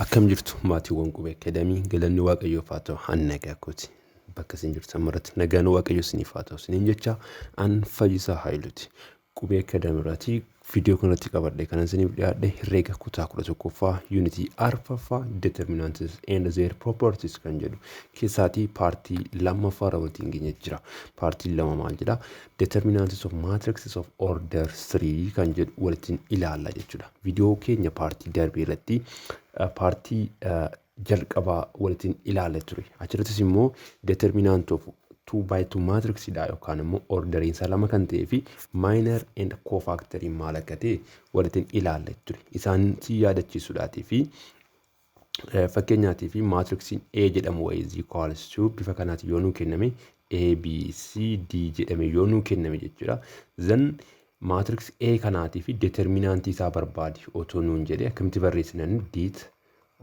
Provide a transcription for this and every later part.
Akkam jirtu, maatiiwwan Qubee Academy? Galanni Waaqayyoof haa ta'u, an nagaa kooti. Bakka isin jirtan maratti nagaan Waaqayyo isiniif haa ta'u isiniin jecha, an Fayyisaa Haayiluuti. Qubee Academy irratti viidiyoo kanatti qabadhe kan isiniif dhiyaadhe herreega kutaa 11ffaa, yuunitii arfaffaa, determinants and their properties kan jedhu keessaatii paartii lammaffaa irra walitti geenye jira. Paartiin lama maal jedha? Determinants of matrices of order 3 kan jedhu walitti ilaalla jechuudha. Viidiyoo keenya paartii darbee irratti paartii jalqabaa walitti ilaalla ture. Achirrattis immoo determinant of 2 by 2 matrix dha yookaan immoo orderiin isaa lama kan ta'ee fi minor and cofactorii maal akka ta'e walitti ilaalla ture. Isaan si yaadachiisuudhaatii fi fakkeenyaatii fi maatriksiin A jedhamu wayii is equals to bifa kanaatiin yoo nuu kenname, A B C D jedhame yoo nuu kenname jechuudha. Then maatriks A kanaatii fi determinaantii isaa barbaadi otoo nuun jedhee akkamitti barreessinan? Det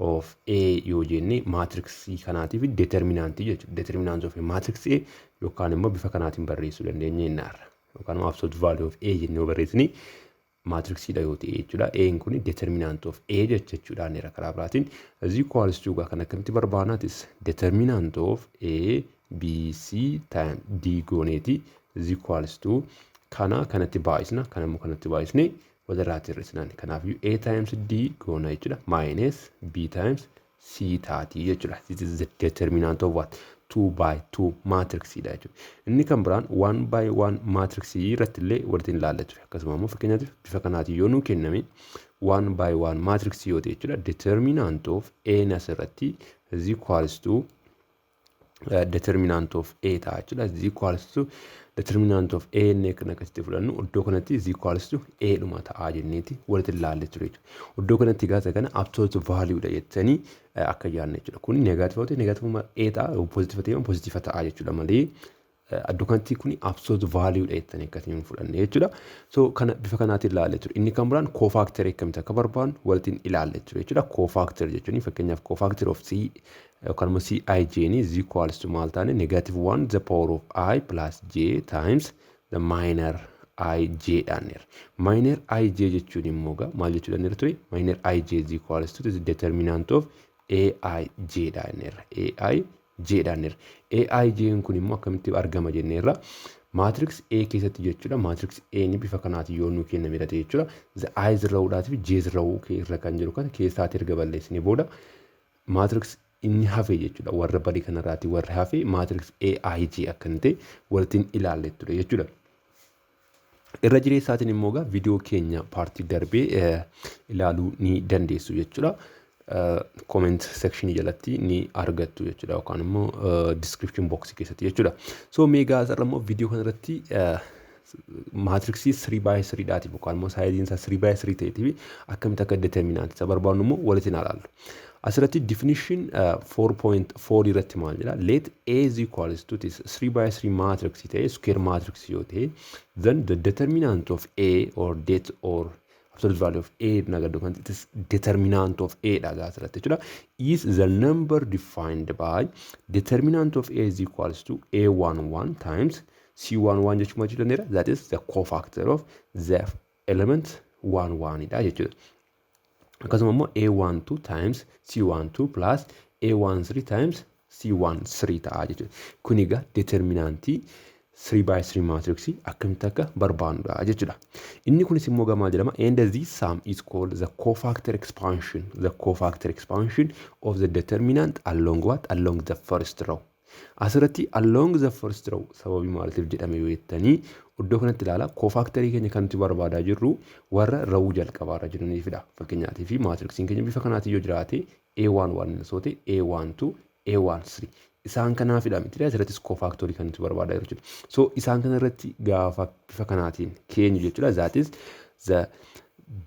of A yoo jenne, maatriksii kanaatii fi determinaantii jechuudha. Determinant of matrix A yookaan immoo bifa kanaatiin barreessuu dandeenya jennaarra. Yookaan immoo absolute value of A jennee yoo barreessini maatriksiidha yoo ta'e jechuudha. A'n kun determinant of A jechuudhaan irra karaa biraatiin is equals to kan akkamitti barbaadnaatis determinant of A B C time D gooneeti is equals to kana kanatti baay'isna, kana immoo kanatti baay'isne walirraatti hir'isnaan. Kanaafiyyuu A times D goona jechuudha, minus B times C taatii jechuudha. This is the determinant of what? 2 by 2 matrix dha jechuudha. Inni kan biraan 1 by 1 matrix irratti illee walitti ilaalla ture. Akkasuma immoo fakkeenyaaf bifa kanaatiin yoo nuu kenname, 1 by 1 matrix yoo ta'e jechuudha. Determinant of A asirratti is equals to determinant of A ta'a jechuudha. Is equals to determinant of A inni kan akkasitti fudhannu, iddoo kanatti is equals to A dhuma ta'aa jenneeti walitti ilaalle ture jechuudha. Iddoo kanatti gaafa kana absolute value dha jettanii akka yaadne jechuudha. Kun negative ta'e negative A ta'a, positive ta'e positive ta'a jechuudha malee iddoo kanatti kun absolute value dha jettanii akkasiin fudhanne jechuudha. So kana bifa kanaatiin ilaalle ture. Inni kan biraan cofactor akkamitti akka barbaannu walitti ilaalle ture jechuudha. Cofactor jechuun fakkeenyaaf cofactor of C yookaan immoo Cij is equals to maal taane? Negative 1 the power of I plus j times the minor I j dhaanneera. Minor I j jechuun immoo gaa maal jechuu dandeera ture? Minor I j is equals to the determinant of A I j dhaanneera. A I j dhaanneera. A I j kun immoo akkamitti argama jenneerra? Matrix A keessatti jechuudha. Matrix A ni bifa kanaatiin yoo nuu kenname ta'e jechuudha. The I row fi j row irra kan jiru kana keessaatti erga balleessinee booda matrix inni hafe jechuudha. Warra badii kanarraati warri hafe matrix AIJ akka inni ta'e walitti ilaalle ture jechuudha. Irra jireessaatiin immoo egaa viidiyoo keenya paartii darbee ilaaluu ni dandeessu jechuudha. Comment section jalatti ni argattu jechuudha yookaan immoo description box keessatti jechuudha. So mee egaa asirra immoo viidiyoo kanarratti maatriksii 3 by 3 dhaatiif yookaan immoo saayiziin isaa 3 by 3 ta'eetiif akkamitti akka determinaantii isa barbaadnu immoo walitti ilaallu. Asirratti definition 4.4 irratti maal jedha? Let A is equals to this 3 by 3 matrix ta'e, square matrix yoo ta'e, then the determinant of A or det or absolute value of A nagaddu kan it is determinant of A dha asirratti jechuudha. Is the number defined by determinant of A is equals to A11 times C11 jechuun maal jechuu dandeera? That is the cofactor of the element 11 dha jechuudha. Akkasuma immoo A12 times C12 plus A13 times C13 ta'a jechuudha. Kun egaa determinaantii 3 by 3 matrix akkamitti akka barbaannudha jechuudha. Inni kunis immoo gamaa jedhama. And this sum is called the cofactor expansion. The cofactor expansion of the determinant along what? Along the first row. Asirratti along the first row sababii maaliitiif jedhame yoo jettanii, iddoo kanatti ilaala, cofactorii keenya kan nuti barbaadaa jirru warra rowuu jalqabaarra jiraniifidha. Fakkeenyaatiif maatriksiin keenya bifa kanaatiin yoo jiraate, A11 osoo ta'e, A12, A13 isaan kanaafidha miti, asirrattis cofactorii kan nuti barbaadaa jiru jechuudha. So isaan kana irratti gaafa bifa kanaatiin keenyu jechuudha. That is the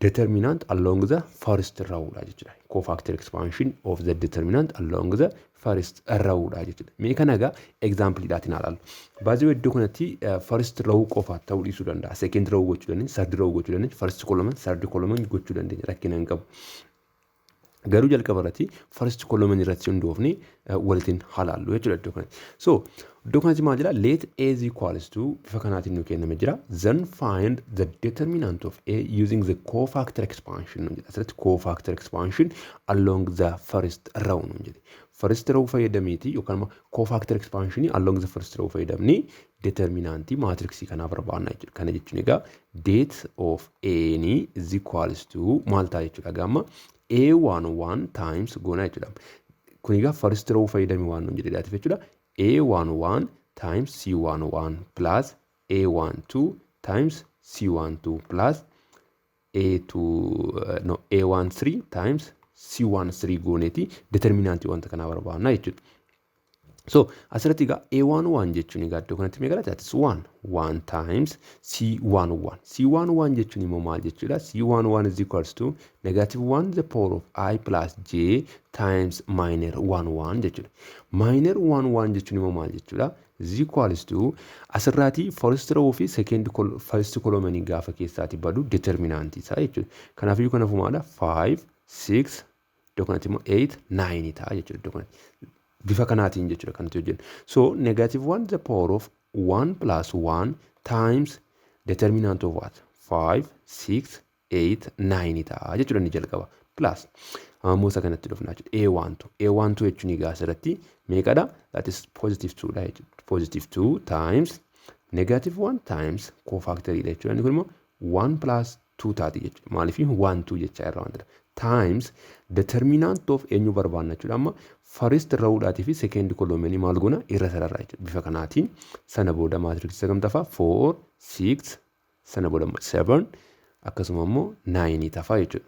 determinant along the first row dha jechuudha. Cofactor expansion of the determinant along the first row dha jechuudha. Mee kana egaa example dhaatiin haa ilaallu. Baay'ee iddoo kanatti first row qofa ta'uu dhiisuu danda'a. Second row gochuu dandeenya, third row gochuu dandeenya, first column, third column gochuu dandeenya, rakkina hin qabu. Garuu jalqaba irratti first column irratti hundoofne walitiin halaallu jechuudha iddoo kanatti. So iddoo kanatti maal jedha? Let A is equals to bifa kanaatiin nu kenname jira. Then find the determinant of A using the cofactor expansion nu jedha. Asirratti cofactor expansion along the first row nu jedhe. First row fayyadameeti yookaan immoo cofactor expansion along the first row fayyadamni determinantii maatriksii kanaa barbaanna jechuudha. Kana jechuun egaa det of A ni is equals to maal ta'a jechuudha? Gaamma A11 times goona jechuudha. Kun egaa first row fayyadame waan nuun jedheedhaatiif jechuudha. A11 times C11 plus A12 times C12 plus A2, no, A13 times C13 gooneeti determinantii wanta kanaa barbaanna jechuudha. So asirratti egaa A11 jechuun egaa iddoo kanatti meeqa? That is 1 1 times C11. C11 jechuun immoo maal jechuudha? C11 is equals to negative 1 the power of I plus J times minus 1 1 jechuudha. Minus 1 1 jechuun immoo maal jechuudha? Is equals to asirraati first row fi second first column gaafa keessaati badu determinantii isaa jechuudha. Kanaafiyyuu kanaafuu maadha? 5 6, iddoo kanatti immoo 8 9 ta'a jechuudha iddoo kanatti. Bifa kanaatiin jechuudha kan nuti hojjennu. So negative 1 the power of 1 plus 1 times determinant of what? 5, 6, 8, 9 ta'a jechuudha inni jalqaba. Plus ammoo isa kanatti dhufna jechuudha. A12. A12 jechuun egaa asirratti meeqadha? That is positive 2 dha jechuudha. Positive 2 times negative 1 times cofactor dha jechuudha. Inni kun immoo 1 plus 2 taati jechuudha. Maaliif? 1 2 jechaa irraa waan ta'eef. Times determinant of eenyu barbaanna jechuudha. Amma first rowdhaatii fi second column maal goona? Irra sararraa jechuudha. Bifa kanaatiin sana booda maatiriksi isa kam tafaa? 4, 6, sana booda 7, akkasuma immoo 9 tafaa jechuudha.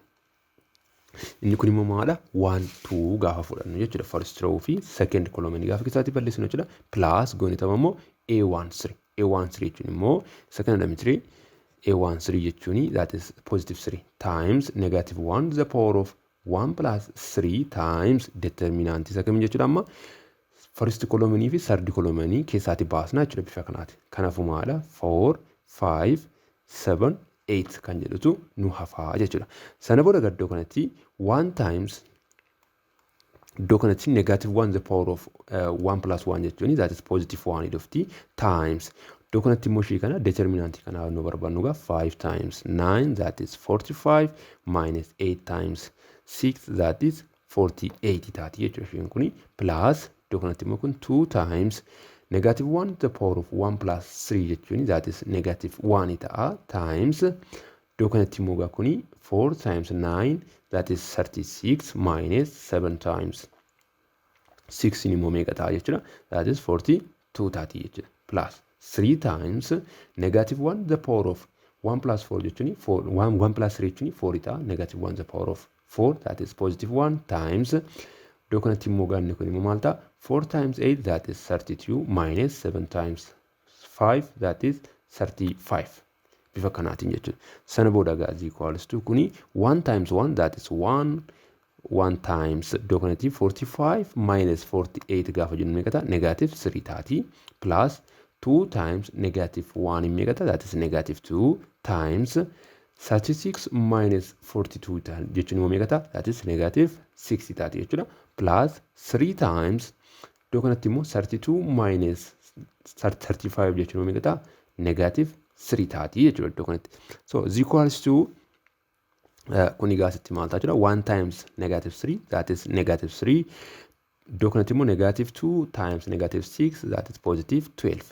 Inni kun immoo maadha? 1 2 gaafa fudhannu jechuudha. First row fi second column gaafa keessaatti balleessinu jechuudha. Plus goone tama immoo A13. A13 jechuun immoo isa kana dha. A13 jechuun that is positive 3 times negative 1 the power of 1 plus 3 times determinant isa kamiin jechuudha? Amma first column fi third column keessaatti baasna jechuudha bifa kanaati. Kanaafuu maadha? 4, 5, 7, 8 kan jedhutu nu hafaa jechuudha. Sana booda iddoo kanatti 1 times, iddoo kanatti negative 1 the power of 1 plus 1 jechuun that is positive 1 dhufti, times iddoo kanatti immoo ishee kana determinantii kanaa nu barbaannu gaa 5 times 9, that is 45, minus 8 times 6, that is 48 taati jechuudha isheen kuni. Plus iddoo kanatti immoo kun 2 times negative 1 the power of 1 plus 3 jechuun that is negative 1 ta'a, times iddoo kanatti immoo gaa kuni 4 times 9, that is 36, minus 7 times 6 immoo meeqa ta'a jechuudha? That is 42 taati jechuudha. Plus 3 times negative 1 the power of 1 plus 4 jechuun 4, 1, 1 plus 3 jechuun 4 ta'a. Negative 1 the power of 4, that is positive 1, times iddoo kanatti immoo gaanni kun immoo maal ta'a? 4 times 8, that is 32, minus 7 times 5, that is 35, bifa kanaatiin jechuudha. Sana booda gaa is equals to kuni 1 times 1, that is 1 1, times iddoo kanatti 45 minus 48 gaafa jennu meeqa ta'a? Negative 3 taati. Plus 2 times negative 1 meeqa ta'a? That is negative 2, times 36 minus 42 jechuun immoo meeqa ta'a? That is negative 6 taati jechuudha. Plus 3 times iddoo kanatti immoo 32 minus 35 jechuun immoo meeqa ta'a? Negative 3 taati jechuudha iddoo kanatti. So is equals to kun egaa asitti maal ta'a jechuudha? 1 times negative 3, that is negative 3. Iddoo kanatti immoo negative 2 times negative 6, that is positive 12.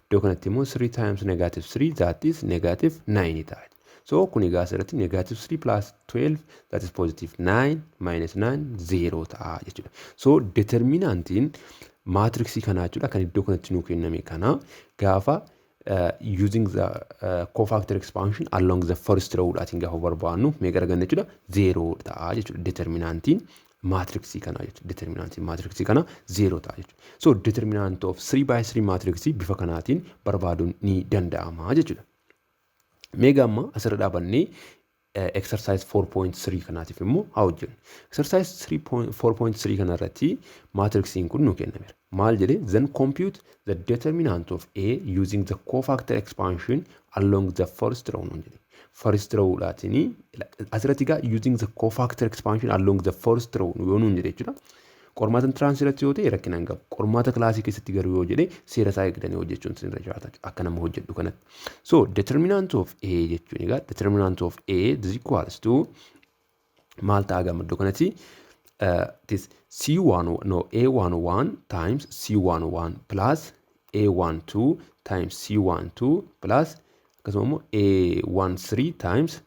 Iddoo kanatti immoo 3 times negative 3, that is negative 9 ta'a. So kun egaa asirratti negative 3 plus 12, that is positive 9, minus 9, 0 ta'a jechuudha. So determinantiin maatriksii kanaa jechuudha kan iddoo kanatti nuu kenname kana gaafa using the cofactor expansion along the first row dhaatiin gaafa barbaannu meeqa arganna jechuudha? 0 ta'a jechuudha determinantiin maatriksii kanaa jechuudha. Determinantiin maatriksii kana 0 ta'a jechuudha. So determinant of 3 by 3 maatriksii bifa kanaatiin barbaaduun ni danda'ama jechuudha. Meeqa amma asirra dhaabannee Exercise 4.3 kanaatiif immoo haa hojjennu. Exercise 4.3 kanarratti maatriksiin kun nu kennameera. Maal jedhee? "Then compute the determinant of A using the cofactor expansion along the first row" nuun jedhe. First row dhaatiin asirratti egaa "using the cofactor expansion along the first row" yoo nuun jedhe jechuudha. Qormaata entrance irratti yoo ta'e rakkina hin qabu. Qormaata kilaasii keessatti garuu yoo jedhe seera isaa eegdanii hojjechuun isin irra jiraata akka nama hojjedhu kanatti. So determinant of A jechuun egaa determinant of A is equals to maal ta'a gama iddoo kanatti? This C1, no, A11 times C11 plus A12 times C12 plus akkasuma immoo A13 times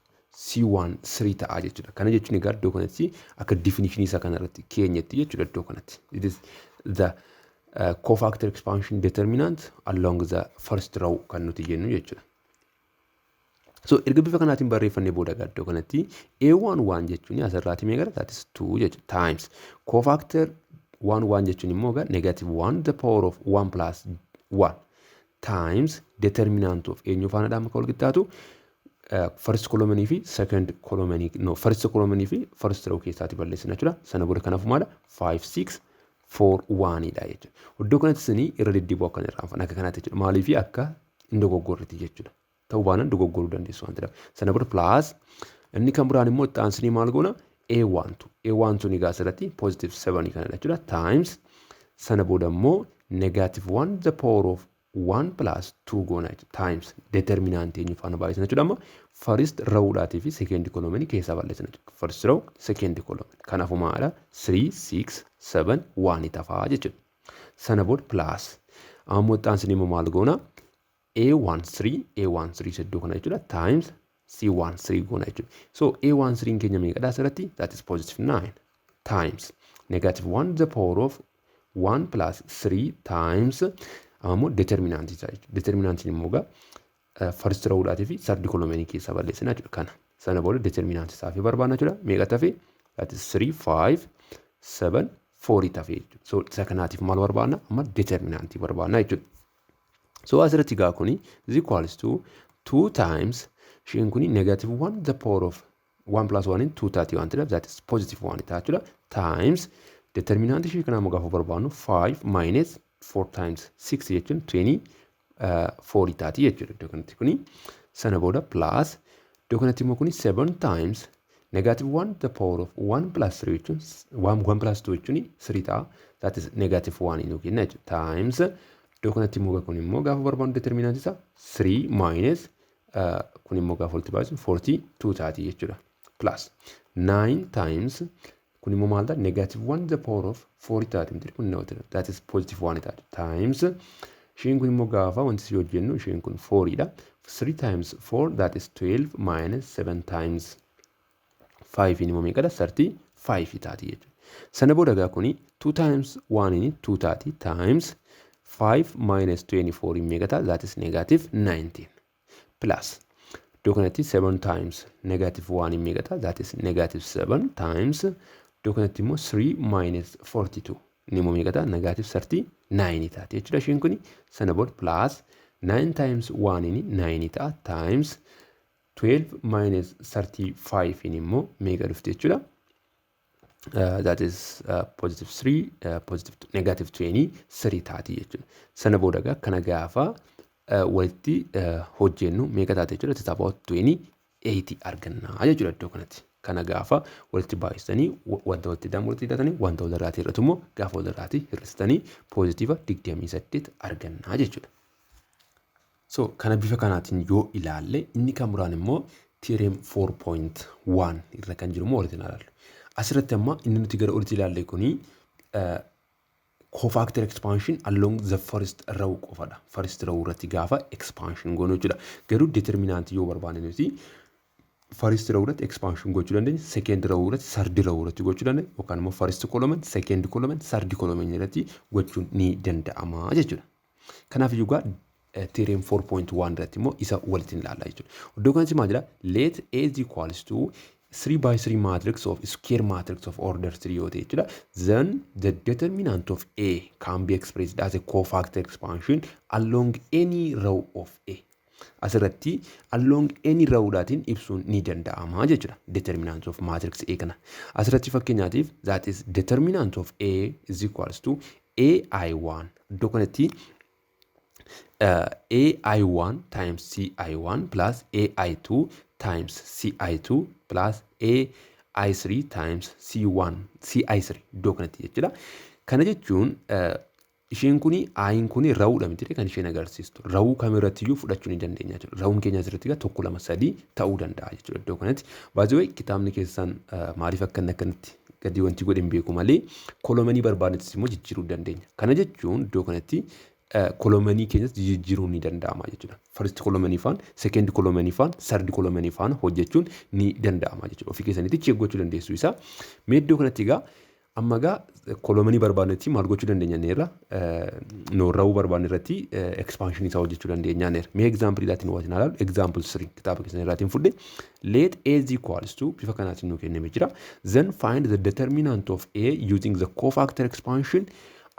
C13 ta'a jechuudha. Kana jechuun egaa iddoo kanatti akka definition isaa kanarratti keenyatti jechuudha iddoo kanatti. It is the cofactor expansion determinant along the first row kan nuti jennu jechuudha. So erga bifa kanaatiin barreeffannee booda egaa iddoo kanatti A11 jechuun asirraati meeqa? That is 2 jechuudha, times cofactor 1 1 jechuun immoo egaa negative 1 the power of 1 plus 1 times determinant of eenyu faana dhaama kan wal qixxaatu? First column fi second column, no, first column fi first row keessaati balleessina jechuudha. Sana booda kanaafuu maala? 5 6 4 1 dha jechuudha. Iddoo kanatti isinii irra deddeebi'uu akka hin irraanfanne akka kanaatti jechuudha. Maaliif akka hin dogoggorretti jechuudha. Ta'uu baanaan dogoggoruu dandeessu waan ta'eef. Sana booda plus inni kan biraan immoo itti aansinii maal goona? A12. A12 ni egaa asirratti positive 7 kanadha jechuudha. Times sana booda immoo negative 1 the power of 1 plus 2 goona jechuudha. Times determinant eenyu faana baay'isna jechuudha. Amma first rowdhaatii fi second column keessaa balleessina jechuudha. First row, second column. Kanaafuu maadha? 3 6 7 1 tafaa jechuudha. Sana booda plus amma itti aansinii immoo maal goona? A13, A13 iddoo kana jechuudha, times C13 goona jechuudha. So A13 keenya meeqadha asirratti? That is positive 9 times negative 1 the power of 1 plus 3 times amma immoo determinant isaa jechuudha. Determinantiin immoo egaa first rowdhaatii fi third column keessaa balleessina jechuudha kana. Sana booda determinant isaa fi barbaadna jechuudha. Meeqa tafe? That is 3 5 7 4 tafe jechuudha. So isa kanaatiif maal barbaadna? Amma determinantii barbaadna jechuudha. So asirratti egaa kuni is equals to 2 times isheen kuni negative 1 the power of 1 plus 1 in 2 taati waan ta'eef, that is positive 1 ta'a jechuudha. Times determinant ishee kanaa immoo gaafa barbaadnu 5 minus 4 times 6 jechuun 24 taati jechuudha iddoo kanatti kuni. Sana booda plus iddoo kanatti immoo kuni 7 times negative 1 the power of 1 plus 3 jechuun 1 plus 2 jechuun 3 ta'a. That is negative 1 nu kenna jechuudha. Times iddoo kanatti immoo kun immoo gaafa barbaadnu determinant isaa 3 minus kun immoo gaafa walitti baay'isu 42 taati jechuudha. Plus 9 times kun immoo maal ta'a? Negative 1 the power of 4 taati miti kun negative, that is positive 1 taati, times isheen kun immoo gaafa wanti si hojjennu isheen kun 4 dha. 3 times 4, that is 12, minus 7 times 5 immoo meeqadha? 35 taati jechuudha. Sana booda egaa kuni 2 times 1 inni 2 taati, times 5 minus 24 meeqa ta'a? That is negative 19, plus iddoo kanatti 7 times negative 1 meeqa ta'a? That is negative 7, times iddoo kanatti immoo 3 minus 42 inni immoo meeqa ta'a? Negative 39 taati jechuudha isheen kuni. Sana booda plus 9 times 1 inni 9 ta'a, times 12 minus 35 inni immoo meeqa dhufti jechuudha? That is positive 3, positive negative 23 taati jechuudha. Sana booda egaa kana gaafa walitti hojjennu meeqa taate jechuudha? It is about 28 argannaa jechuudha iddoo kanatti. Kana gaafa walitti baay'isanii wanta walitti hidhamu walitti hidhatanii wanta walirraatii hir'atu immoo gaafa walirraatii hir'istanii positive 28 argannaa jechuudha. So kana bifa kanaatiin yoo ilaalle, inni kan biraan immoo theorem 4.1 irra kan jiru immoo walitti ilaallu. Asirratti amma inni nuti gara olitti ilaalle kuni cofactor expansion along the first row qofadha. First row irratti gaafa expansion goonu jechuudha. Garuu determinant yoo barbaanne nuti first row irratti expansion gochuu dandeenya, second row irratti, third row irratti gochuu dandeenya, yookaan immoo first column, second column, third column irratti gochuun ni danda'ama jechuudha. Kanaaf iyyuu egaa theorem 4.1 irratti immoo isa walitti ilaalla jechuudha. Iddoo kanatti maal jedha? Let A is equals to 3 by 3 matrix of square matrix of order 3 yoo ta'e jechuudha. Then the determinant of A can be expressed as a cofactor expansion along any row of A. Asirratti along any rowdhaatiin ibsuun ni danda'ama jechuudha. Determinant of matrix A kana. Asirratti fakkeenyaatiif, that is determinant of A is equals to AI1. Iddoo kanatti AI1 times CI1 plus AI2 times CI2 plus AI3 times C1 CI3 iddoo kanatti jechuudha. Kana jechuun isheen kuni I'n kuni rowdha miti kan isheen agarsiistu. Row kamirrattiyyuu fudhachuu ni dandeenya jechuudha. Rowun keenya asirratti egaa tokko, lama, sadii ta'uu danda'a jechuudha iddoo kanatti. Baay'ee kitaabni keessan maaliif akka inni akkanatti gadi wanti godhe hin beeku malee, columnii barbaadnettis immoo jijjiiruu dandeenya. Kana jechuun iddoo kanatti columnii keenyas jijjiiruun ni danda'ama jechuudha. First columnii faan, second columnii faan, third columnii faan hojjechuun ni danda'ama jechuudha. Ofii keessanitti check gochuu dandeessu isaa. Mee iddoo kanatti egaa amma egaa columnii barbaadnetti maal gochuu dandeenya neerra, no, row barbaadne irratti expansionii isaa hojjechuu dandeenya neerra. Mee example dhaatiin waan ilaalu, example 3 kitaaba keessan irraatiin fudhe. Let A is equals to bifa kanaatiin nuu kenname jira. Then find the determinant of A using the cofactor expansion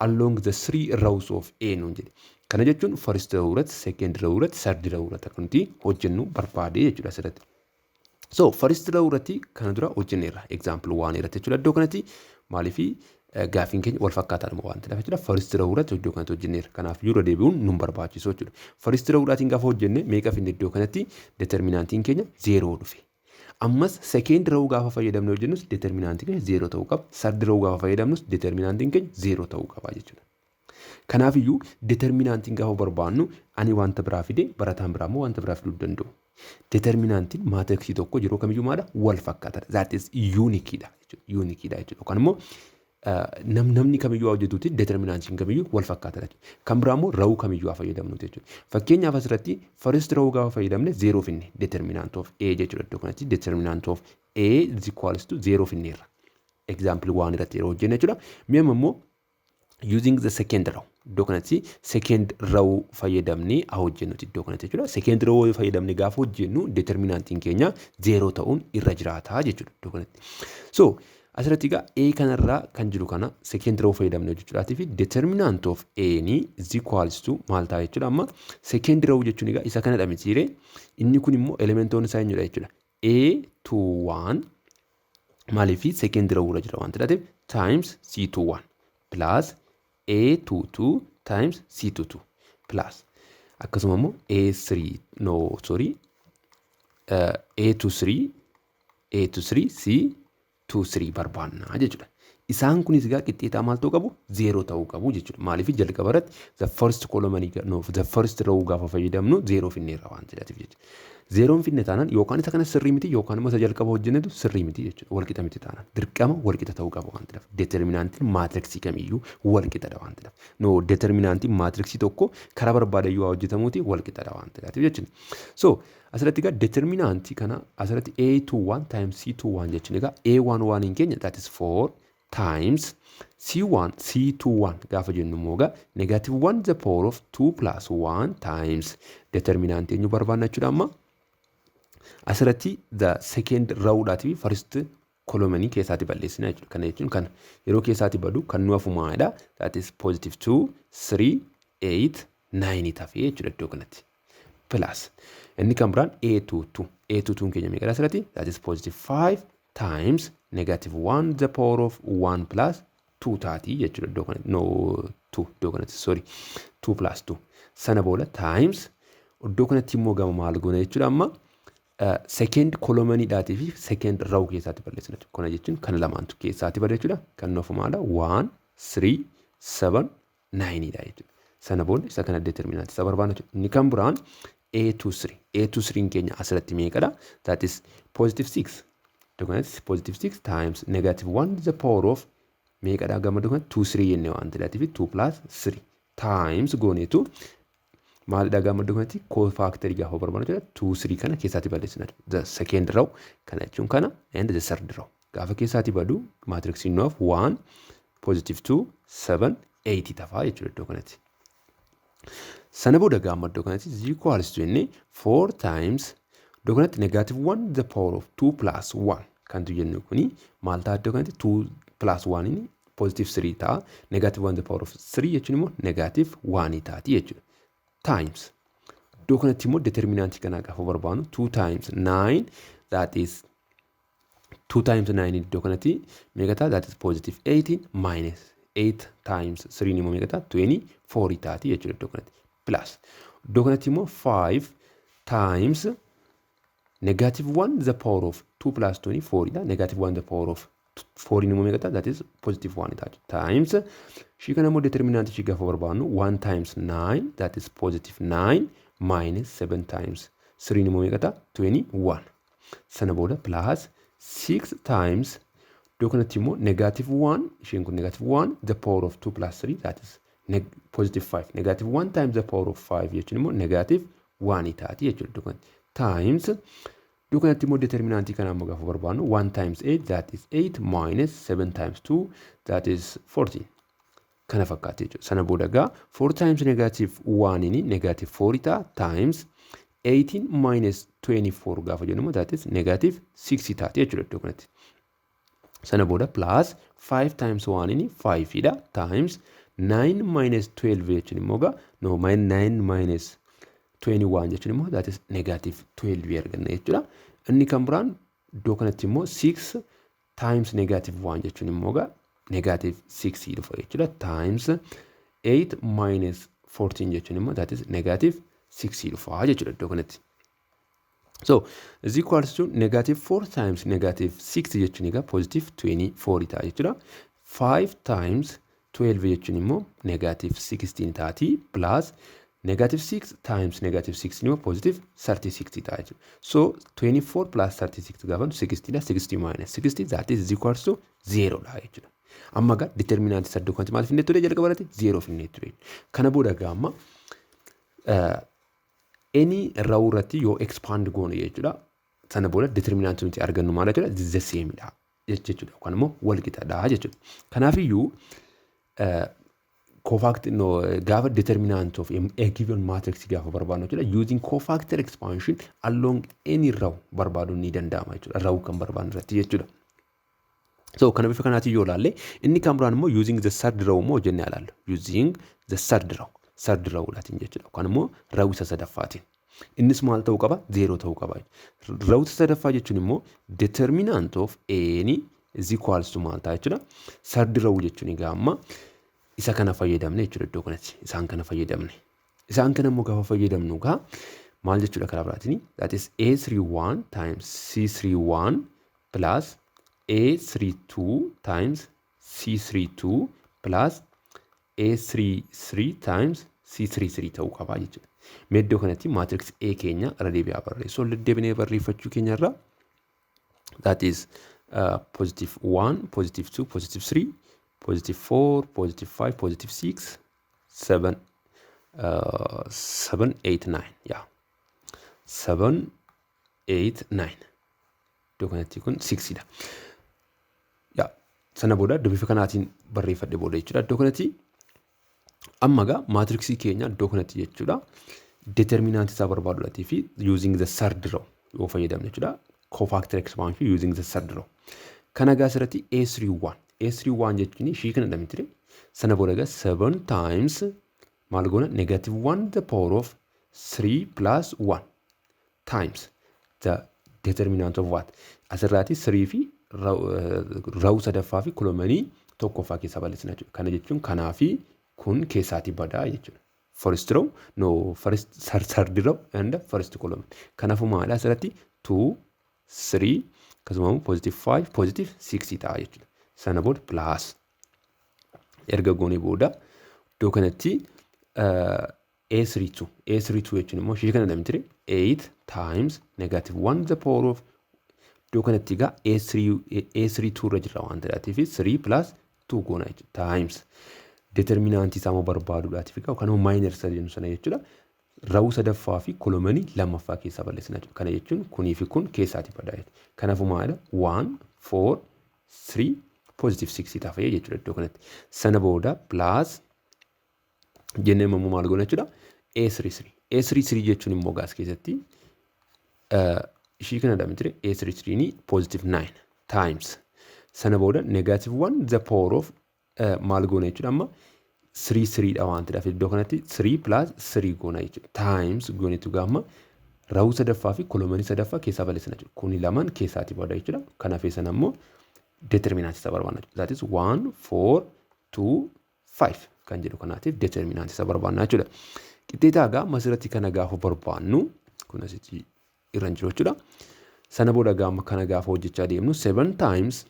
along the three rows of A nuun jedhe. Kana jechuun first row irratti, second row irratti, third row irratti akka nuti hojjennu barbaade jechuudha asirratti. So first row irratti kana dura hojjenneerra, example waan irratti jechuudha. Iddoo kanatti maaliifi gaaffiin keenya wal fakkaataadhuma waan ta'eef jechuudha. First row irratti iddoo kanatti hojjenneerra. Kanaaf yeroo deebi'uun nun barbaachisu jechuudha. First row dhaatiin gaafa hojjenne meeqa finne? Iddoo kanatti determinantiin keenya zeeroo dhufe. Ammas second row gaafa fayyadamne hojjennus determinantiin keenya zeeroo ta'uu qaba. Third row gaafa fayyadamnus determinantiin keenya zeeroo ta'uu qaba jechuudha. Kanaafiyyuu determinantiin gaafa barbaannu, ani wanta biraa fide, barataan biraa immoo wanta biraa fiduu danda'u. Determinantiin matrixii tokko yeroo kamiyyuu maadha? Wal fakkaataadha. That is uniqueidha jechuudha. Uniqueidha jechuudha. Yookaan immoo namni kamiyyuu hojjetuuti determinantiin kamiyyuu wal fakkaataadha jechuudha. Kan biraa immoo row kamiyyuu haa fayyadamnuti jechuudha. Fakkeenyaaf asirratti first row gaafa fayyadamne zeeroo finne, determinant of A jechuudha. Iddoo kanatti determinant of A is equals to zeeroo finneerra. Example waan irratti yeroo hojjenne jechuudha. Mi'a immoo using the second row, iddoo kanatti second row fayyadamnee haa hojjennuti iddoo kanatti jechuudha. Second row fayyadamnee gaafa hojjennu determinantiin keenya zeeroo ta'uun irra jiraata jechuudha iddoo kanatti. So asirratti egaa A kanarraa kan jiru kana second row fayyadamnee hojjechuudhaatii fi determinant of A ni is equals to maal ta'a jechuudha. Amma second row jechuun egaa isa kanadha mitiiree? Inni kun immoo elementoonni isaa eenyudha jechuudha. A 2 1, maaliif second row irra jira waan ta'eef, times C 2 1 plus A22 times C22 plus akkasuma immoo A3, no, sorry, A23 A23 C23 barbaannaa jechuudha. Isaan kunis egaa qixxeetaa maal ta'uu qabu? Zeeroo ta'uu qabu jechuudha. Maaliif? Jalqaba irratti the first column, no, the first row gaafa fayyadamnu zeeroo finneerra waan ta'eef jechuudha. Zeeroon finne taanaan yookaan isa kana sirrii miti yookaan immoo isa jalqaba hojjennetu sirrii miti jechuudha. Walqixa miti taanaan dirqama walqixa ta'uu qaba waan ta'eef. Determinantiin matrixii kamiyyuu walqixadha waan ta'eef. No, determinantiin matrixii tokko karaa barbaadayyuu haa hojjetamuuti walqixadha waan ta'eef jechuudha. So asirratti egaa determinantii kana asirratti A21 times C21 jechuun egaa A11 hin keenya, that is 4 times C1 C21 gaafa jennu immoo egaa negative 1 the power of 2 plus 1 times determinantii eenyu barbaanna jechuudha. Amma asirratti the second rowdhaatii fi first columnii keessaatti balleessina jechuudha. Kana jechuun kana yeroo keessaatti badu kan nu hafu maalidha? That is positive 2, 3, 8, 9 tafee jechuudha iddoo kanatti. Plus inni kan biraan A22. A22 keenya meeqadha asirratti? That is positive 5 times negative 1 the power of 1 plus 2 taatii jechuudha iddoo kanatti. No, 2 iddoo kanatti, sorry, 2 plus 2. Sana booda times iddoo kanatti immoo gama maal goona jechuudha? Amma second columniidhaatii fi second row keessaatti balleessina. Kana jechuun kana lamaantu keessaatti bada jechuudha. Kan nuuf maala? 1, 3, 7, 9 dha jechuudha. Sana booda isa kana determinantii isa barbaadna jechuudha. Inni kan biraan A23. A23 keenya asirratti meeqadha? That is positive 6. Iddoo kanatti positive 6 times negative 1 the power of meeqadha gama iddoo kanatti? 2 3 jennee waan ta'eef 2 plus 3 times gooneetu maalidha gama iddoo kanatti cofactorii gaafa barbaadnu jechuudha. 2 3 kana keessaatti balleessina. The second row, kana jechuun kana, and the third row gaafa keessaatti badu matrixiin nuuf 1, positive 2, 7, 8 tafaa jechuudha iddoo kanatti. Sana booda gama iddoo kanatti is equals to inni 4 times iddoo kanatti negative 1 the power of 2 plus 1 kantu jennu kuni maal ta'a? Iddoo kanatti 2 plus 1 inni positive 3 ta'a. Negative 1 the power of 3 jechuun immoo negative 1 taati jechuudha. Times Iddoo kanatti immoo determinantii kanaa gaafa barbaannu, 2 times 9, that is 2 times 9 iddoo kanatti meeqa ta'a? That is positive 18, minus 8 times 3 immoo meeqa ta'a? 24 taati jechuudha iddoo kanatti. Plus iddoo kanatti immoo 5 times negative 1 the power of 2 plus 24 dha. Negative 1 the power of 4 immoo meeqa ta'a? That is positive 1 taati. Times ishii kana immoo determinantii ishii gaafa barbaannu, 1 times 9, that is positive 9, minus 7 times 3 immoo meeqa ta'a? 21. Sana booda plus 6 times iddoo kanatti immoo negative 1, isheen kun negative 1 the power of 2 plus 3, that is positive 5. Negative 1 times the power of 5 jechuun immoo negative 1 taati jechuudha iddoo kanatti. Times iddoo kanatti immoo determinantii kana immoo gaafa barbaannu, 1 times 8, that is 8, minus 7 times 2, that is 14. Kana fakkaate jechuudha. Sana booda egaa 4 times negative 1 inni negative 4 ta'a, times 18 minus 24 gaafa jennu immoo that is negative 6 taati jechuudha iddoo kanatti. Sana booda plus 5 times 1 inni 5 dha, times 9 minus 12 jechuun immoo egaa, no, 9 minus 21 jechuun immoo that is negative 12 arganna jechuudha. Inni kan biraan iddoo kanatti immoo 6 times negative 1 jechuun immoo egaa negative 6 dhufa jechuudha. Times 8 minus 14 jechuun immoo that is negative 6 dhufa jechuudha iddoo kanatti. So is equals to negative 4 times negative 6 jechuun egaa positive 24 ta'a jechuudha. 5 times 12 jechuun immoo negative 16 taati, plus negative 6 times negative 6 immoo positive 36 ta'a jechuudha. So 24 plus 36 gaafa 60 dha. 60 minus 60, that is equals to 0 dha jechuudha. Amma egaa determinantii iddoo kanatti maal finnee ture jalqaba irratti? 0 finnee ture. Kana booda egaa amma any row irratti yoo expand goone jechuudha. Sana booda determinantii nuti argannu maal jechuudha? The same dha jechuudha. Yookaan immoo wal qixadha jechuudha. Kanaafiyyuu cofactor, no, gaafa determinant of a given matrix gaafa barbaadnu jechuudha, using cofactor expansion along any row barbaaduun ni danda'ama jechuudha. Row kan barbaadnu irratti jechuudha. So kana bifa kanaatiin yoo ilaalle, inni kan biraan immoo using the third row immoo jennee ilaallu. Using the third row. Third row dhaatiin jechuudha. Yookaan immoo row isa sadaffaatiin. Innis maal ta'uu qaba? Zeeroo ta'uu qaba. Row isa sadaffaa jechuun immoo determinant of A is equals to maal ta'a jechuudha? Third row jechuun egaa amma isa kana fayyadamne jechuudha iddoo kanatti. Isaan kana fayyadamne. Isaan kana immoo gaafa fayyadamnu egaa maal jechuudha karaa biraatiin? That is A31 times C31 plus A32 times C32 plus A33 times C33 ta'uu qaba jechuudha. Mee iddoo kanatti matrix A keenya irra deebi'aa barreessu. Ol deddeebinee barreeffachuu keenya irra, that is positive 1, positive 2, positive 3, positive 4, positive 5, positive 6, 7, 7, 8, 9. Yeah. 7, 8, 9. Iddoo kanatti kun 6 dha. Yaa, sana booda bifa kanaatiin barreeffadhe booda jechuudha. Iddoo kanatti amma egaa matrixii keenya iddoo kanatti jechuudha. Determinantii isaa barbaaduudhaatii fi using the third row yoo fayyadamne jechuudha. Cofactor expansion using the third row. Kana egaa asirratti A31. A31 jechuun ishii kana dha miti? Sana booda egaa 7 times maal goona? Negative 1 the power of 3 plus 1 times the determinant of what? Asirraati 3 fi row sadaffaa fi columnii tokkoffaa keessaa balleessina jechuudha. Kana jechuun kanaa fi kun keessaatii badaa jechuudha. First row, no, first, third row and first column. Kanaafuu maali asirratti? 2, 3, akkasuma positive 5, positive 6 ta'a jechuudha. Sana booda plus erga goonee booda iddoo kanatti A32, A32 jechuun immoo ishee kana dha, 8 times negative 1 the power of, iddoo kanatti egaa A3 A32 irra jira waan ta'eef, 3 plus 2 goona jechuudha, times determinantii isaa immoo barbaaduudhaatiif egaa yookaan immoo minor isa jennu sana jechuudha. Row sadaffaa fi columnii lammaffaa keessaa balleessina jechuudha. Kana jechuun kunii fi kun keessaatii badaa jechuudha. Kanaafuu maalidha? 1, 4, 3, positive 6 ta'a jechuudha iddoo kanatti. Sana booda plus jennee immoo maal goona jechuudha? A33. A33 jechuun immoo gaas keessatti ishii kana dha miti? A33 ni positive 9 times sana booda negative 1 the power of maal goona jechuudha? Amma 3 3dha waan ta'eef, iddoo kanatti 3 plus 3 goona jechuudha. Times goonetu gaama row sadaffaa fi column sadaffaa keessaa balleessina jechuudha. Kuni lamaan keessaati bada jechuudha. Kana feesan ammoo determinant isa barbaanna jechuudha. That is 1, 4, 2, 5 kan jedhu kanaatiif determinant isa barbaanna jechuudha. Qixxeetaa egaa masirratti kana gaafa barbaannu, kun asitti irra hin jiru jechuudha. Sana booda gaama kana gaafa hojjechaa deemnu, 7 times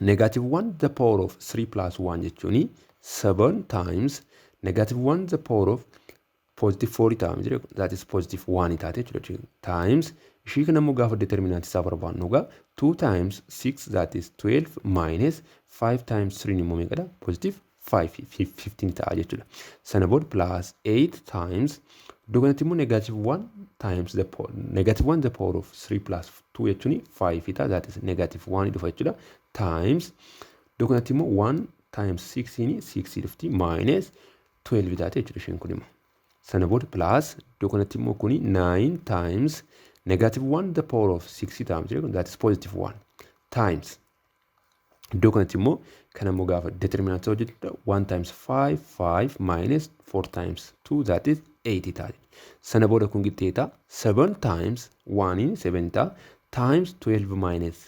negative 1 the power of 3 plus 1 jechuuni 7 times negative 1 the power of positive 4 times, that is positive 1 taate jechuudha. Times ishii kana immoo gaafa determinant isaa barbaannu egaa 2 times 6, that is 12, minus 5 times 3 immoo meeqadha? Positive 5, 15 ta'a jechuudha. Sana booda plus 8 times iddoo kanatti immoo negative 1 times the negative 1 the power of 3 plus 2 jechuun 5 ta'a, that is negative 1 dhufa jechuudha. Times iddoo kanatti immoo 1 times 6 6 dhufti, minus 12 taate jechuudha isheen kun immoo. Sana booda plus iddoo kanatti immoo kuni 9 times negative 1 the power of 6 times, that is positive 1, times iddoo kanatti immoo kana immoo gaafa determinant hojjetudha, 1 times 5 5 minus 4 times 2, that is 8 taate. Sana booda kun qixxeeta 7 times 1 in 7 ta'a, times 12 minus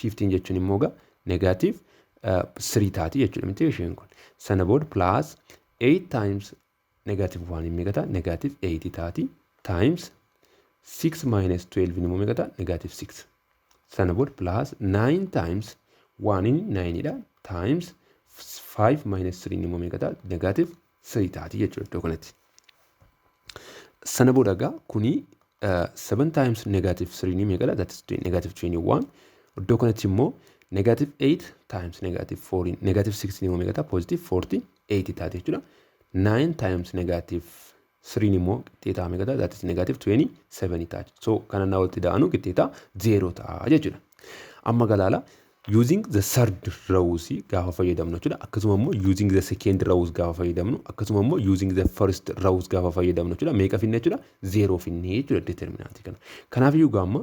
15 jechuun immoo gaa negative 3 taati jechuudha miti isheen kun. Sana booda plus 8 times negative 1 meeqa ta'a? Negative 8 taati, times 6 minus 12 immoo meeqa ta'a? Negative 6. Sana booda plus 9 times 1 in 9 dha, times 5 minus 3 immoo meeqa ta'a? Negative 3 taati jechuudha iddoo kanatti. Sana booda egaa kuni 7 times negative 3 ni meeqadha? That is negative 21. Iddoo kanatti immoo negative 8 times negative 4, negative 6 immoo meeqa ta'a? Positive 48 taati jechuudha. 9 times negative 3 immoo qixxeetaa meeqa ta'a? That is negative 27 taati. So kana naa walitti da'anu qixxeetaa 0 ta'a jechuudha. Amma galaala using the third rows gaafa fayyadamnu jechuudha. Akkasuma immoo using the second rows gaafa fayyadamnu, akkasuma immoo using the first rows gaafa fayyadamnu jechuudha. Meeqa finne jechuudha? 0 finne jechuudha determinantii kana. Kanaafiyyuu gaamma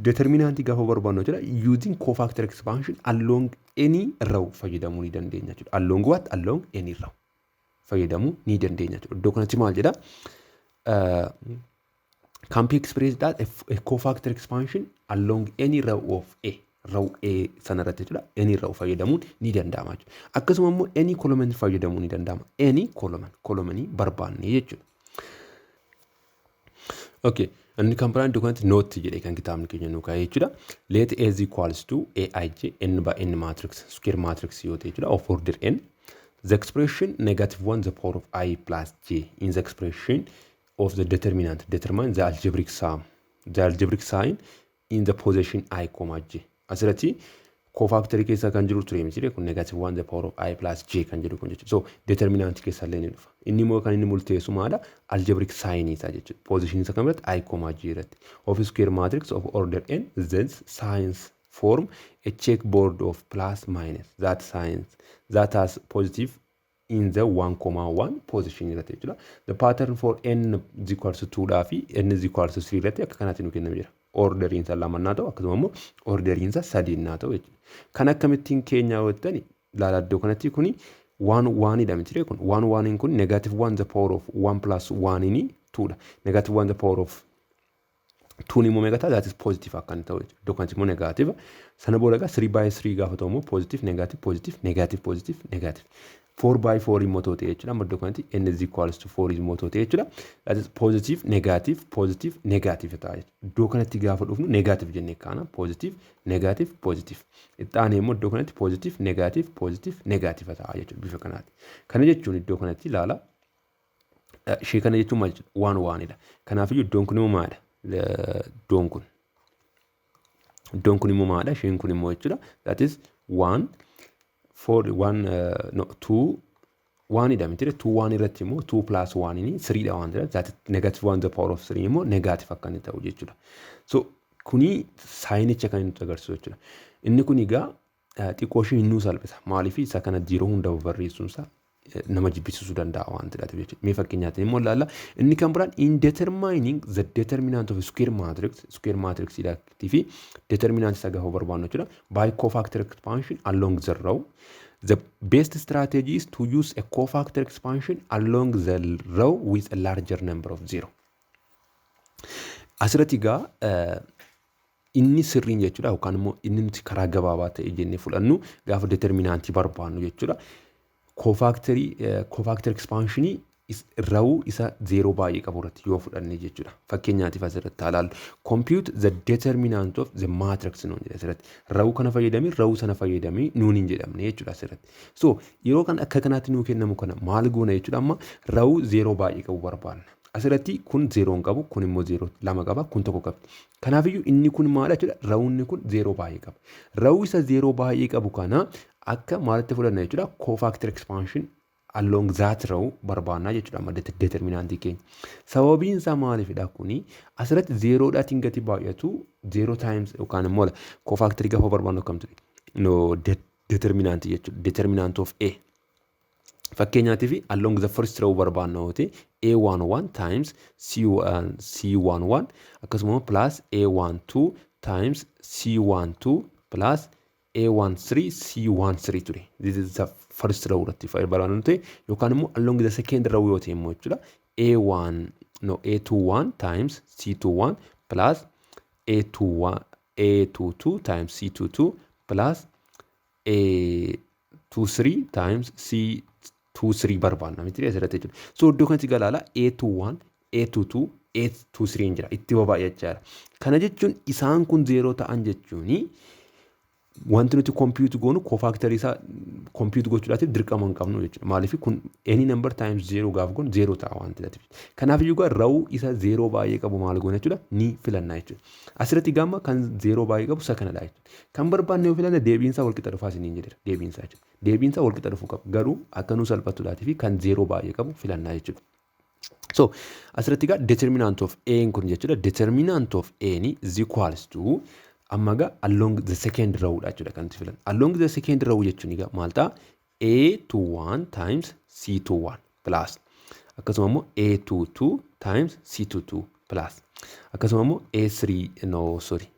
determinantii gaafa barbaannu jechuudha, using cofactor expansion along any row fayyadamuu ni dandeenya jechuudha. Along what? Along any row fayyadamuu ni dandeenya jechuudha. Iddoo kanatti maal jedha? Can be expressed as a cofactor expansion along any row of A. Row A sanarratti jechuudha. Any row fayyadamuun ni danda'ama jechuudha. Akkasuma immoo any column fayyadamuun ni danda'ama. Any column, columnii barbaanne jechuudha. Okay. Inni kan biraan iddoo kanatti note jedhee kan kitaabni keenya nu kaa'e jechuudha. Let A is equals to Aij n by n matrix, square matrix yoo ta'e jechuudha, of order n. The expression negative 1 the power of I plus j in the expression of the determinant determine the algebraic sum, the algebraic sign in the position I comma j. Asirratti cofactorii keessa kan jiru ture miti kun, negative 1 the power of I plus j kan jedhu kun jechuudha. So determinant keessa illee ni dhufa. Inni immoo kan inni murteessu maadha? Algebraic sign isaa jechuudha. Position isa kam irratti? I comma j irratti. Of square matrix of order n, then signs form a checkboard of plus minus that signs that has positive in the 1 comma 1 position irratti jechuudha. The pattern for n is equals to 2 dhaa fi n is equals to 3 irratti akka kanaatti nu kenname jira. Orderiin isaa lama naa ta'u, akkasuma immoo orderiin isaa sadii naa ta'u jechuudha. Kan akkamittiin keenyaa hojjetan ilaala. Iddoo kanatti kuni one oneidha miti kun? One oneiin kun negative 1 the power of 1 plus 1 inni 2dha. Negative 1 the power of 2 immoo meeqa ta'a? That is positive akka inni ta'u jechuudha. Iddoo kanatti immoo negative. Sana booda egaa 3 by 3 gaafa ta'u immoo positive, negative, positive, negative, positive, negative. 4 by 4 immoo ta'u jechuudha. Amma iddoo kanatti n is equals to 4 immoo ta'u jechuudha. That is positive, negative, positive, negative ta'a jechuudha. Iddoo kanatti gaafa dhufnu negative jennee kaana, positive, negative, positive. Itti aanee immoo iddoo kanatti positive, negative, positive, negative ta'a jechuudha bifa kanaati. Kana jechuun iddoo kanatti ilaala. Ishee kana jechuun maal jechuudha? One oneidha. Kanaafiyyuu iddoon kun immoo maalidha? Iddoon kun. Iddoon kun immoo maalidha? Isheen kun immoo jechuudha. That is 1 4 1, no, 2 oneidha miti? 2 1 irratti immoo 2 plus 1 inni 3 dha waan ta'eef, that is negative 1 the power of 3 immoo negative akka inni ta'u jechuudha. So kuni signicha kan inni nutti agarsiisu jechuudha. Inni kun egaa xiqqoo ishee hin nuu salphisa. Maaliif? Isa kana yeroo hunda barreessuun isaa nama jibbisiisuu danda'a waan ta'eef jechuudha. Mee fakkeenyaatiin immoo ilaalla. Inni kan biraan in determining the determinant of square matrix, square matrix fi determinant isa gaafa barbaannu jechuudha. By cofactor expansion along the row. The best strategy is to use a cofactor expansion along the row with a larger number of zero. Asirratti egaa inni sirriin jechuudha, yookaan immoo inni nuti karaa gabaabaa ta'e jennee fudhannu gaafa determinaantii barbaannu jechuudha. Cofactor expansionii row isa zeeroo baay'ee qabu irratti yoo fudhanne jechuudha. Fakkeenyaatiif asirratti haa ilaallu. "Compute the determinant of the matrix" nuun jedha asirratti. Row kana fayyadamii, row sana fayyadamii nuun hin jedhamne jechuudha asirratti. So yeroo kan akka kanaatti nuu kennamu kana maal goona jechuudha? Amma row zeeroo baay'ee qabu barbaanna. Asirratti kun zeeroo hin qabu, kun immoo zeeroo lama qaba, kun tokko qabdi. Kanaafiyyuu inni kun maal jechuudha? Rowunni kun zeeroo baay'ee qaba. Row isa zeeroo baay'ee qabu kana akka maalitti fudhanna jechuudha? Cofactor expansion along that row barbaannaa jechuudha amma determinaantii keenya. Sababiin isaa maalifidha kuni? Asirratti zeeroodhaatiin gati baay'atu, zeeroo times yookaan immoo cofactorii gaafa barbaannu akkam ture? No, determinaantii jechuudha. Determinant of A. Fakkeenyaatiif along the first row barbaanna yoo ta'e, A11 times C11 akkasuma plus A12 times C12 plus A13 C13 ture. This is the first row irratti barbaannu ta'e, yookaan immoo along the second row yoo ta'e immoo jechuudha, A1, no, A21 times C21 plus A21 A22 times C22 plus A23 times C23 barbaanna miti asirratti jechuudha. So iddoo kanatti galaala A21, A22, A23 jira, itti baay'achaa. Kana jechuun isaan kun zeeroo ta'an jechuuni wanti nuti compute goonu cofactorii isaa compute gochuudhaatiif dirqama hin qabnu jechuudha. Maaliif? Kun any number times zero gaafa goonu zeeroo ta'a waan ta'eef. Kanaaf iyyuu gaa row isa zeeroo baay'ee qabu maal goona jechuudha? Ni filanna jechuudha. Asirratti gama kan zeeroo baay'ee qabu isa kanadha jechuudha. Kan barbaanne yoo filanne deebiinsaa walqixa dhufaa isiniin jedheera. Deebiinsaa jechuudha. Deebiinsaa walqixa dhufuu qaba. Garuu akka nu salphatuudhaatii fi kan zeeroo baay'ee qabu filannaa jechuudha. So asirratti egaa determinant of A kun jechuudha. Determinant of A is equals to, amma egaa along the second row dha jechuudha kan nuti filan. Along the second row jechuun egaa maal ta'a? A21 times C21 plus akkasuma immoo A22 times C22 plus akkasuma immoo A3, no, sorry,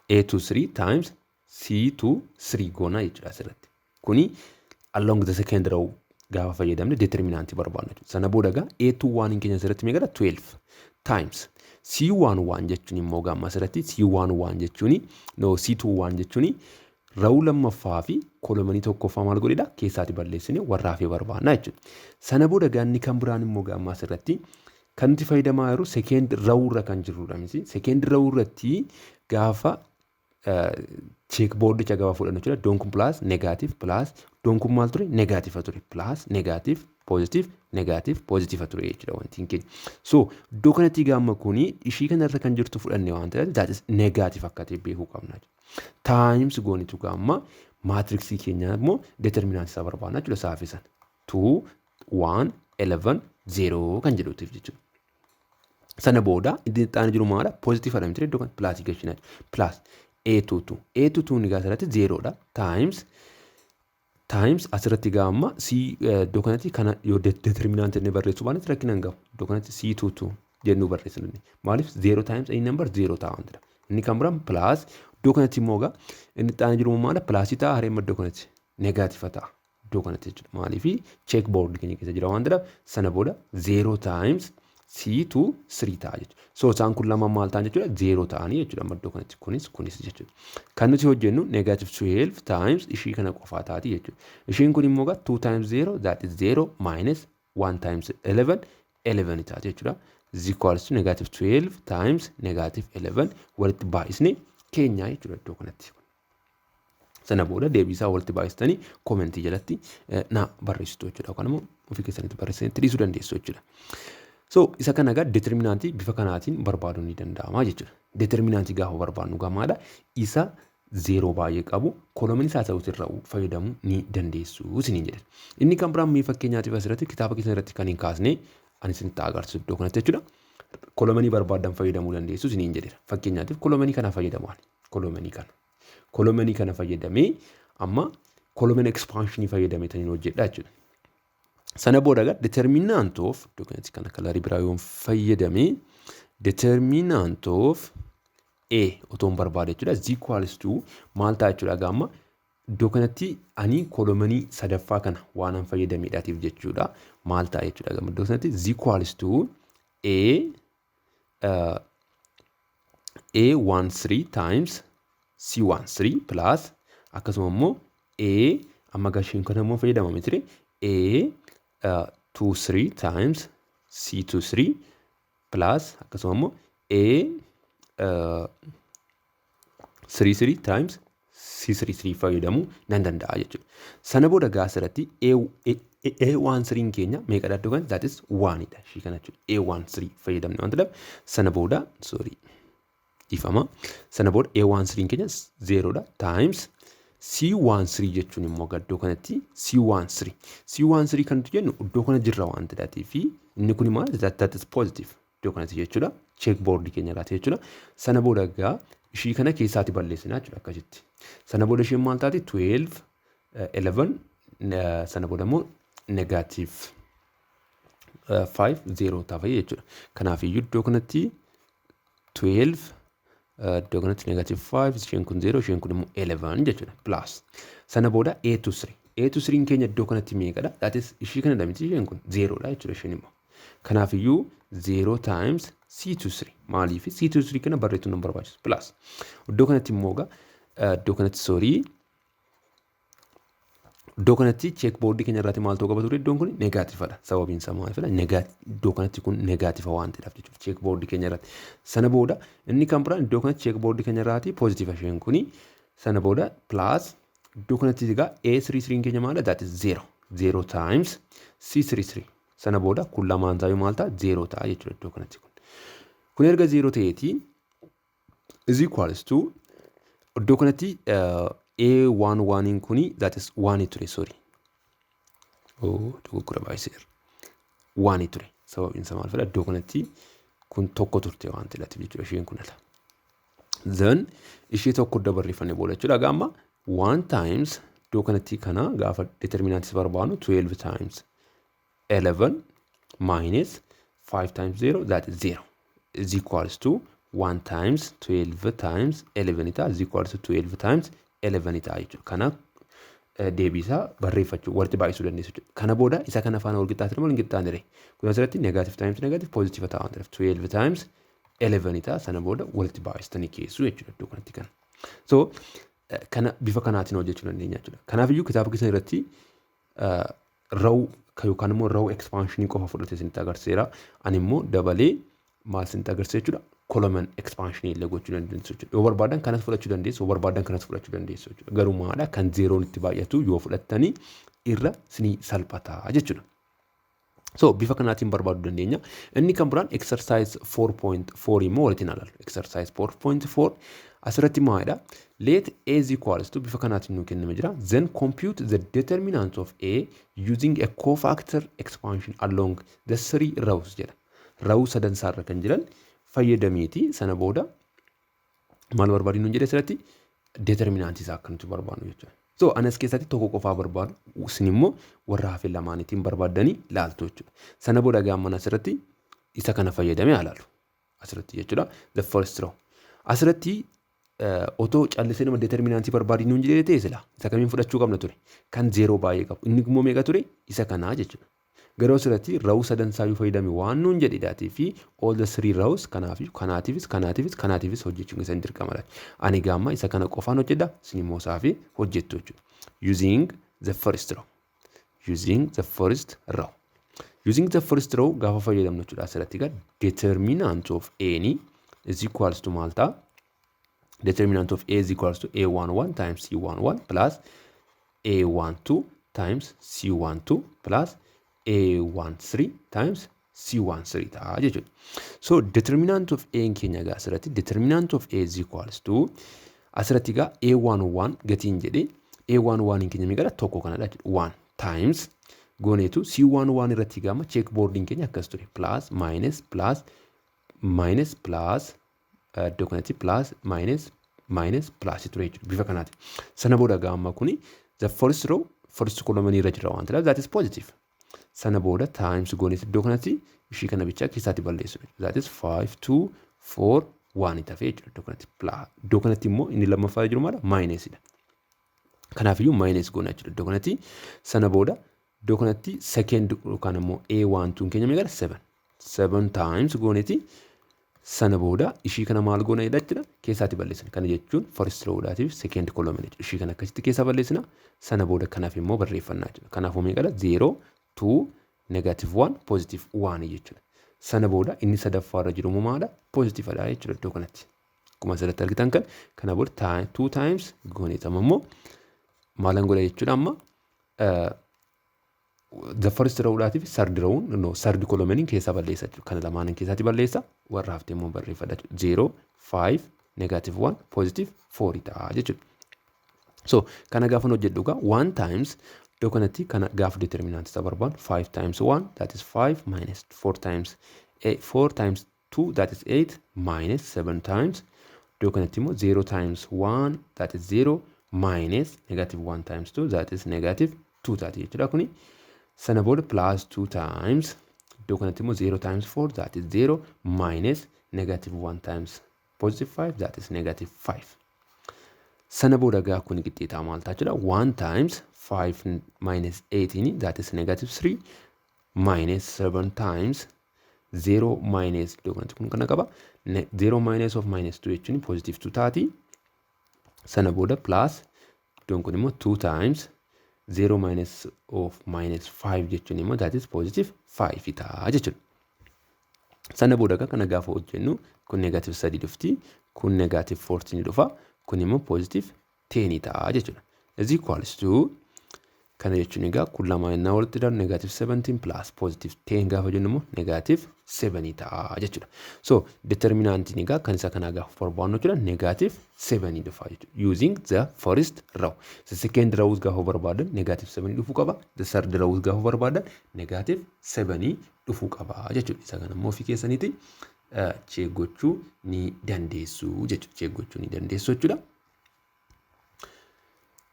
A23 times C23 goona jechuudha asirratti. Kuni along the second row gaafa fayyadamne determinaantii barbaadna jechuudha. Sana booda egaa A21 keenya asirratti meeqadha? 12 times C11 jechuun immoo gama asirratti C11 jechuun, no, C21 jechuun row lammaffaa fi columnii tokkoffaa maal godhedha? Keessaati balleessine warra hafee barbaadna jechuudha. Sana booda gaanni kan biraan immoo gama asirratti kan nuti fayyadamaa jiru second row irra kan jirudha miti. Second row irratti gaafa check boardicha gaafa fudhannu jechuudha. Iddoon kun plus, negative, plus, iddoon kun maal ture? Negative ture. Plus, negative, positive, negative, positive ture jechuudha wanti keenya. So iddoo kanatti gaama kuni ishii kanarra kan jirtu fudhanne waan ta'eef, that is negative akka ta'e beekuu qabna. Times goonitu gaama matrixii keenya immoo determinaantii isaa barbaadna jechuudha saafisan. 2 1 11 0 kan jedhuutiif jechuudha. Sana booda inni itti jiru maala? Positive dha miti? Iddoo kan plusii galchina. Plus A22. A22 ni asirratti 0 dha. Times asirratti gaama C iddoo kanatti kana yoo determinaantii inni barreessuu baanne rakkina hin qabu. Iddoo kanatti C22 jennuu barreessina. Maaliif? 0 times any number 0 ta'a waan ta'eef. Inni kan biraan plus, iddoo kanatti immoo egaa inni itti aanee jiru maala? Plusii ta'a hareema, iddoo kanatti negative ta'a. Iddoo kanatti jechuudha. Maaliif? Check board keenya keessa jira waan ta'eef. Sana booda 0 times C2 3 ta'a jechuudha. So isaan kun lama maal ta'an jechuudha? 0 ta'anii jechuudha amma iddoo kanatti kunis jechuudha. Kan nuti hojjennu negative 12 times ishii kana qofaa taati jechuudha. Ishiin kun immoo 2 times 0, that is 0, minus 1 times 11, 11 taati jechuudha. Is equals to negative 12 times negative 11 walitti baay'isne keenya jechuudha iddoo kanatti. Sana booda deebii isaa walitti baay'istanii commentii jalatti na barreessitu jechuudha, yookaan immoo ofii keessanitti barreessanii dhiisuu dandeessu jechuudha. So isa kana egaa determinaantii bifa kanaatiin barbaaduun ni danda'ama jechuudha. Determinaantii gaafa barbaadnu gamaadha. Isa zeeroo baay'ee qabu columnii isaa ta'utu irra fayyadamuu ni dandeessu isiniin jedha. Inni kan biraan mee fakkeenyaatiif asirratti kitaaba keessan irratti kan hin kaasne ani isinitti agarsiisu iddoo kanatti jechuudha. Columnii barbaadan fayyadamuu dandeessu isiniin jedheera. Fakkeenyaatiif columnii kana fayyadamu ani. Columnii kana. Columnii kana fayyadamee amma column expansionii fayyadamee taniin hojjedha jechuudha. Sana booda egaa determinant of, iddoo kanatti kana colorii biraa yoon fayyadame, determinant of A otoon barbaade jechuudha. Is equals to maal ta'a jechuudha? Egaa amma Iddoo kanatti ani columnii sadaffaa kana waan an fayyadameedhaatiif jechuudha. Maal ta'a jechuudha? Gama iddoo sanatti is equals to A13 times C13 plus akkasuma immoo A, amma gashiin kana immoo fayyadama miti, A23 times C23 plus akkasuma immoo A33 times C33 fayyadamuu nan danda'a jechuudha. Sana booda gaa asirratti A13 keenya meeqadha iddoo kanatti? That is 1dha. Ishii kana jechuudha. A13 fayyadamne waan ta'eef, sana booda, sorry, dhiifama. Sana booda A13 keenya 0dha times C13 jechuun immoo iddoo kanatti C13. C13 kan nuti jennu iddoo kana jirra waan ta'eef fi inni kun maal? That is positive iddoo kanatti jechuudha. Check board keenya irraati jechuudha. Sana booda gaa ishii kana keessaati balleessinaa jechuudha akkasitti. Sana booda isheen maal taati? 12, 11, sana booda immoo negative 5, 0 ta'a jechuudha. Kanaafiyyuu iddoo kanatti 12, iddoo kanatti negative 5, isheen kun 0, isheen kun immoo 11 jechuudha. Plus sana booda A23. A23 keenya iddoo kanatti meeqadha? That is ishii kana miti, isheen kun 0 dha jechuudha isheen immoo. Kanaafiyyuu 0 times C23, maaliif C23 kana barreessuun nu barbaachisu. Plus iddoo kanatti immoo egaa iddoo kanatti, sorry, iddoo kanatti check boardii keenya irraati maal ta'uu qaba ture? Iddoon kun negativedha. Sababiin isaa maalifidha? Iddoo kanatti kun negative waan ta'eedhaaf jechuudha check boardii keenya irratti. Sana booda inni kan biraan iddoo kanatti check boardii keenya irraati positive isheen kuni. Sana booda plus iddoo kanatti egaa A33 keenya maali? That is 0. 0 times C33. Sana booda kun lamaan taa'uu maal ta'a? 0 ta'a jechuudha iddoo kanatti kun. Kun erga 0 ta'eeti is equals to iddoo kanatti A11 kuni, that is 1 ture, sorry. Oh, dogoggora baay'iseera. 1 ture. Sababiin isaa maal fedha? Iddoo kanatti kun tokko turte waan ta'eef jechuudha isheen kun ala. Then ishee tokko dabarreeffannee booda jechuudha. Egaa amma 1 times iddoo kanatti kana gaafa determinantii barbaadnu 12 times 11 minus 5 times 0, that is 0, is equals to 1 times 12 times 11 ta'a, is equals to 12 times 11 ta'a jechuudha. Kana deebiisaa barreeffachuu, walitti baay'isuu dandeessu jechuudha. Kana booda isa kana faana wal qixxaatee moo hin qixxaanire? Kun asirratti negative times negative positive ta'a waan ta'eef 12 times 11 ta'a. Sana booda walitti baay'istanii keessu jechuudha iddoo kanatti kana. So kana bifa kanaatiin hojjechuu dandeenya jechuudha. Kanaafiyyuu kitaaba keessan irratti row yookaan immoo row expansionii qofa fudhatee isinitti agarsiiseera. Ani immoo dabalee maal isinitti agarsiisa jechuudha? Column expansionii illee gochuu dandeessu jechuudha. Yoo barbaadan kanas fudhachuu dandeessu, yoo barbaadan kanas fudhachuu dandeessu jechuudha. Garuu maadha, kan zeroon itti baay'atu yoo fudhattanii irra isinii salphataa jechuudha. So bifa kanaatiin barbaaduu dandeenya. Inni kan biraan exercise 4.4 immoo walitti ilaalu. Exercise 4.4 asirratti maalidha? Let A is equals to bifa kanaatiin nuu kenname jira. Then compute the determinant of A using a cofactor expansion along the three rows jedha. Row sadansaarra kan jiran fayyadameeti sana booda maal barbaadu nuun jedhe asirratti? Determinantii isaa akka nuti barbaadnu jechuudha. So anas keessatti tokko qofaa barbaadu, isin immoo warra hafe lamaaniitiin barbaaddanii laaltu jechuudha. Sana booda gaamman asirratti isa kana fayyadamee ilaalu. Asirratti jechuudha. The first row. Asirratti otoo callisee nama determinantii barbaadu nuun jedhee ta'e sila isa kamiin fudhachuu qabna ture? Kan zeeroo baay'ee qabu. Inni immoo meeqa ture? Isa kanaa jechuudha. Garuu asirratti row sadansaayyuu fayyadame waan nuun jedhedhaatii fi all the three rows, kanaaf, kanaatiifis, kanaatiifis, kanaatiifis hojjechuun keessan dirqamadha. Ani gaamma isa kana qofaan hojjedha, isin immoo isaafi hojjettu jechuudha. Using the first row. Using the first row. Using the first row gaafa fayyadamnu jechuudha, asirratti egaa determinant of A ni is equals to maal ta'a? Determinant of A is equals to A11 times C11 plus A12 times C12 plus A13 times C13 ta'a jechuudha. So determinant of A keenya egaa asirratti determinant of A is equals to asirratti egaa A11 gatiin jedhee A11 keenya meeqadha? Tokko kanadha jechuudha. 1 times gooneetu C11 irratti gama check boardiin keenya akkas ture, plus minus plus minus plus, iddoo kanatti plus minus minus plus ture jechuudha bifa kanaati. Sana booda gaama kuni the first row, first column irra jira waan ta'eef, that is positive. Sana booda times gooneetu iddoo kanatti ishii kana bichaa keessaatti balleessu. That is 5, 2, 4, 1 tafee jechuudha iddoo kanatti. Iddoo kanatti immoo inni lammaffaa jiru maala? Minusidha. Kanaafiyyuu minus goona jechuudha iddoo kanatti. Sana booda iddoo kanatti second yookaan immoo A12 keenya meeqadha? 7. 7 times gooneeti sana booda ishii kana maal goona jechuudha, keessaatti balleessina. Kana jechuun first rowdhaatiif second column jechuudha. Ishii kana akkasitti keessaa balleessina. Sana booda kanaaf immoo barreeffannaa jechuudha. Kanaafuu meeqadha? 0, 2, negative 1, positive 1 jechuudha. Sana booda inni sadaffaarra jiru immoo maala? Positivedha jechuudha iddoo kanatti. Akkuma asirratti argitan kan kana booda 2 times gooneetama immoo maalan godha jechuudha. Amma the first rowdhaatiif third rowun, no, third columniin keessaa balleessa jechuudha. Kana lamaanin keessaatti balleessa, warra hafte immoo barreeffadha jechuudha. 0, 5, negative 1, positive 4 ta'a jechuudha. So kana gaafa hojjedhu egaa 1 times iddoo kanatti kana gaafa determinant isaa barbaadu, 5 times 1, that is 5, minus 4 times 4 times 2, that is 8, minus 7 times iddoo kanatti immoo 0 times 1, that is 0, minus negative 1 times 2, that is negative 2 taati jechuudha kuni. Sana booda plus 2 times iddoo kanatti immoo 0 times 4, that is 0, minus negative 1 times positive 5, that is negative 5. Sana booda gaa kun qixxeetaa maal ta'a jechuudha? 1 times 5 minus 18, that is negative 3, minus 7 times 0 minus iddoo kanatti kun kana qaba, 0 minus of minus 2 jechuun positive 2 taati. Sana booda plus iddoon kun immoo 2 times 0 minus of minus 5 jechuun immoo that is positive 5 ta'a jechuudha. Sana booda kana gaafa hojjennu kun negative 3 dhufti, kun negative 14 dhufa, kun immoo positive 10 ta'a jechuudha. Is equals to, kana jechuun egaa kun lama innaa walitti darbu negative 17 plus positive 10 gaafa jennu immoo negative 7 ta'a jechuudha. So determinantiin egaa kan isa kanaa gaafa barbaannu jechuudha, negative 7 dhufa jechuudha. Using the first row. The second row gaafa barbaadan negative 7 dhufuu qaba. The third row gaafa barbaadan negative 7 dhufuu qaba jechuudha. Isa kana immoo ofii keessaniiti check gochuu ni dandeessu jechuudha. Check gochuu ni dandeessu jechuudha.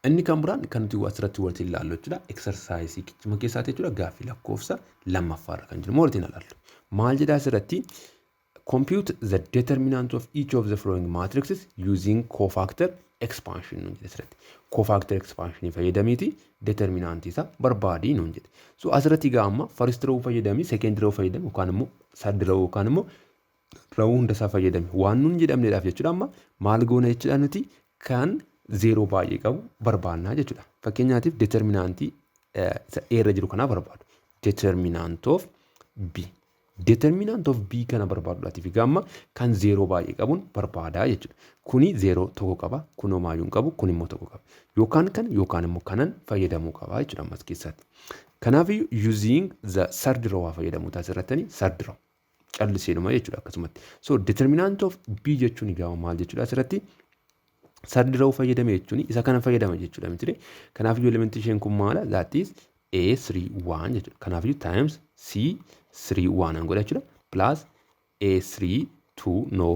Inni kan biraan kan nuti asirratti walitti ilaallu jechuudha. Exercise kichuma keessaati jechuudha. Gaaffii lakkoofsa lammaffaarra kan jiru walitti ilaallu. Maal jedhaa asirratti? Compute the determinant of each of the following matrices using cofactor expansion nuun jedhe asirratti. Cofactor expansion fayyadamiiti determinant isaa barbaadii nuun jedhe. So asirratti egaa amma first row fayyadamii, second row fayyadami, yookaan immoo third row, yookaan immoo row hunda isaa fayyadami waan nuun jedhamneedhaaf jechuudha, amma maal goona jechuudha? Nuti kan zeeroo baay'ee qabu barbaannaa jechuudha. Fakkeenyaatiif determinantii isa irra jiru kanaa barbaadu. Determinant of B. Determinant of B kana barbaaduudhaatiif egaa amma kan zeeroo baay'ee qabuun barbaadaa jechuudha. Kuni zeeroo tokko qaba, kun homaayyuu hin qabu, kun immoo tokko qaba. Yookaan kan yookaan immoo kanan fayyadamuu qaba jechuudha ammas keessatti. Kanaaf using the third row fayyadamuu taasirrattanii third row calliseedhuma jechuudha akkasumatti. So determinant of B jechuun egaa maal jechuudha asirratti? Third row fayyadame jechuun isa kana fayyadama jechuudha miti. Kanaaf iyyuu elementii isheen kun maala? That is A31 jechuudha. Kanaaf iyyuu times C31 an godha jechuudha. Plus A32, no,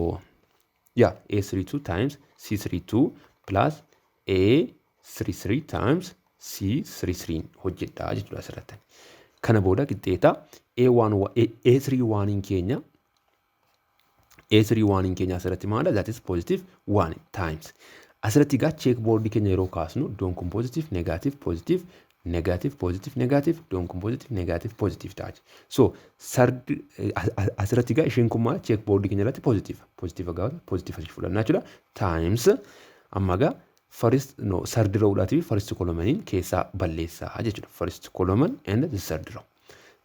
yeah, A32 times C32 plus A33 times C33 hojjedha jechuudha asirratti. Kana booda qixxeeta A1 A31 keenya, A31 keenya asirratti maala? That is positive 1 times. Asirratti egaa check boardii keenya yeroo kaasnu iddoon kun positive, negative, positive, negative, positive, negative, iddoon kun positive, negative, positive ta'a. So third asirratti egaa isheen kun maal? Check boardii keenya irratti positive. Positive gaafa positive asii fudhannaa jechuudha. Times amma egaa first, no, third rowdhaatii fi first columniin keessaa balleessaa jechuudha. First column and the third row.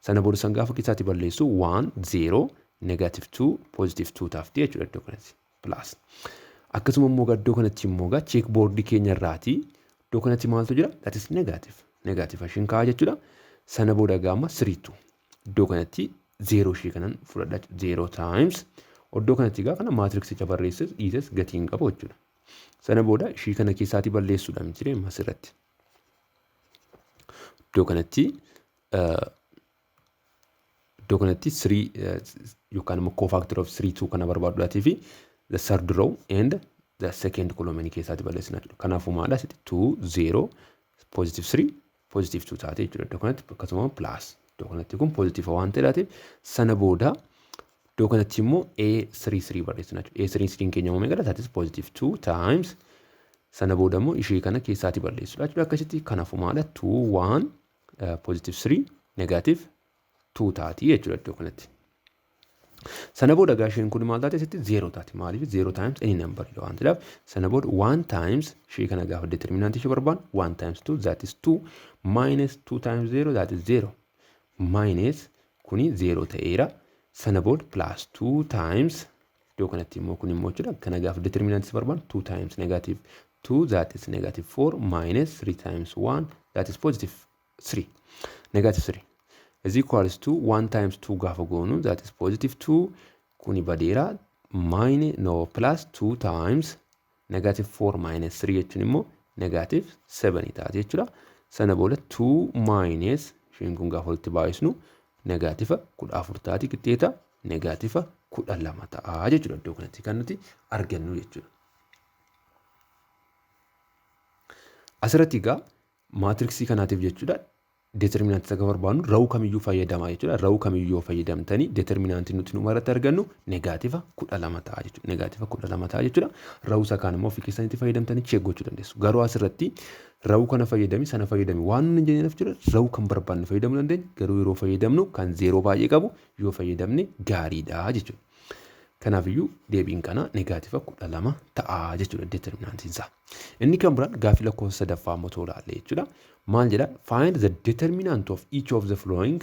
Sana booda san gaafa keessaatti balleessu 1, 0, negative 2, positive 2 taafti jechuudha iddoo kanatti. Plus. Akkasuma immoo iddoo kanatti immoo egaa check boardii keenya irraati iddoo kanatti maaltu jira? That is negative. Negative ashiin kaa'aa jechuudha. Sana booda gaama 3 2. Iddoo kanatti 0 ishee kanan fudhadha. 0 times iddoo kanatti egaa kana matrixicha barreesses dhiises gatii hin qabu jechuudha. Sana booda ishii kana keessaatii balleessuudha miti asirratti. Iddoo kanatti 3 yookaan immoo cofactor of 3 2 kana barbaaduudhaatii fi the third row and the second column keessaatti balleessina jechuudha. Kanaafuu maadha asitti? 2, 0, positive 3, positive 2 taate jechuudha. Iddoo kanatti akkasuma plus iddoo kanatti kun positive waan ta'eedhaatiif. Sana booda iddoo kanatti immoo A3 3 barreessina jechuudha. A3 3 keenya immoo meeqadha? That is positive 2 times Sana booda immoo ishee kana keessaati balleessuudha jechuudha. Akkasitti kanaafuu maala 2 1 positive 3 negative 2 taati jechuudha iddoo kanatti. Sana booda egaa isheen kun maal taate asitti 0 taati. Maaliif 0 times any number dha waan ta'eef sana booda 1 times ishee kana gaafa determinant ishee barbaannu 1 times 2, that is 2, minus 2 times 0, that is 0, minus kuni 0 ta'eera. Sana booda plus 2 times iddoo kanatti immoo kun immoo jechuudha. Kana gaafa determinant ishee barbaannu 2 times negative 2, that is negative 4, minus 3 times 1, that is positive 3, negative 3 is equals to 1 times 2 gaafa goonu, that is positive 2, kuni badeera, minus, no, plus 2 times negative 4 minus 3 jechuun immoo negative 7 taati jechuudha. Sana booda 2 minus isheen kun gaafa walitti baay'isnu negative 14 taati, qixxeeta negative 12 ta'a jechuudha iddoo kanatti kan nuti argannu jechuudha. Asirratti egaa maatriksii kanaatiif jechuudha determinaantii isa barbaadnu row kamiyyuu fayyadamaa jechuudha. Row kamiyyuu yoo fayyadamtanii determinaantii nuti numa irratti argannu negative 12 ta'a jechuudha. Negative 12 ta'a jechuudha. Row isa kaan immoo ofii keessanitti fayyadamtanii check gochuu dandeessu. Garuu asirratti row kana fayyadami sana fayyadami waan nuti hin jenneef jechuudha. Row kan barbaadne fayyadamuu dandeenya. Garuu yeroo fayyadamnu kan zeeroo baay'ee qabu yoo fayyadamne gaariidha jechuudha. Kanaafiyyuu deebiin kana negative 12 ta'a jechuudha determinaantiin isaa. Inni kan biraan gaaffii lakkoofsa sadaffaa immoo ilaalle jechuudha. Maal jedha? "Find the determinant of each of the following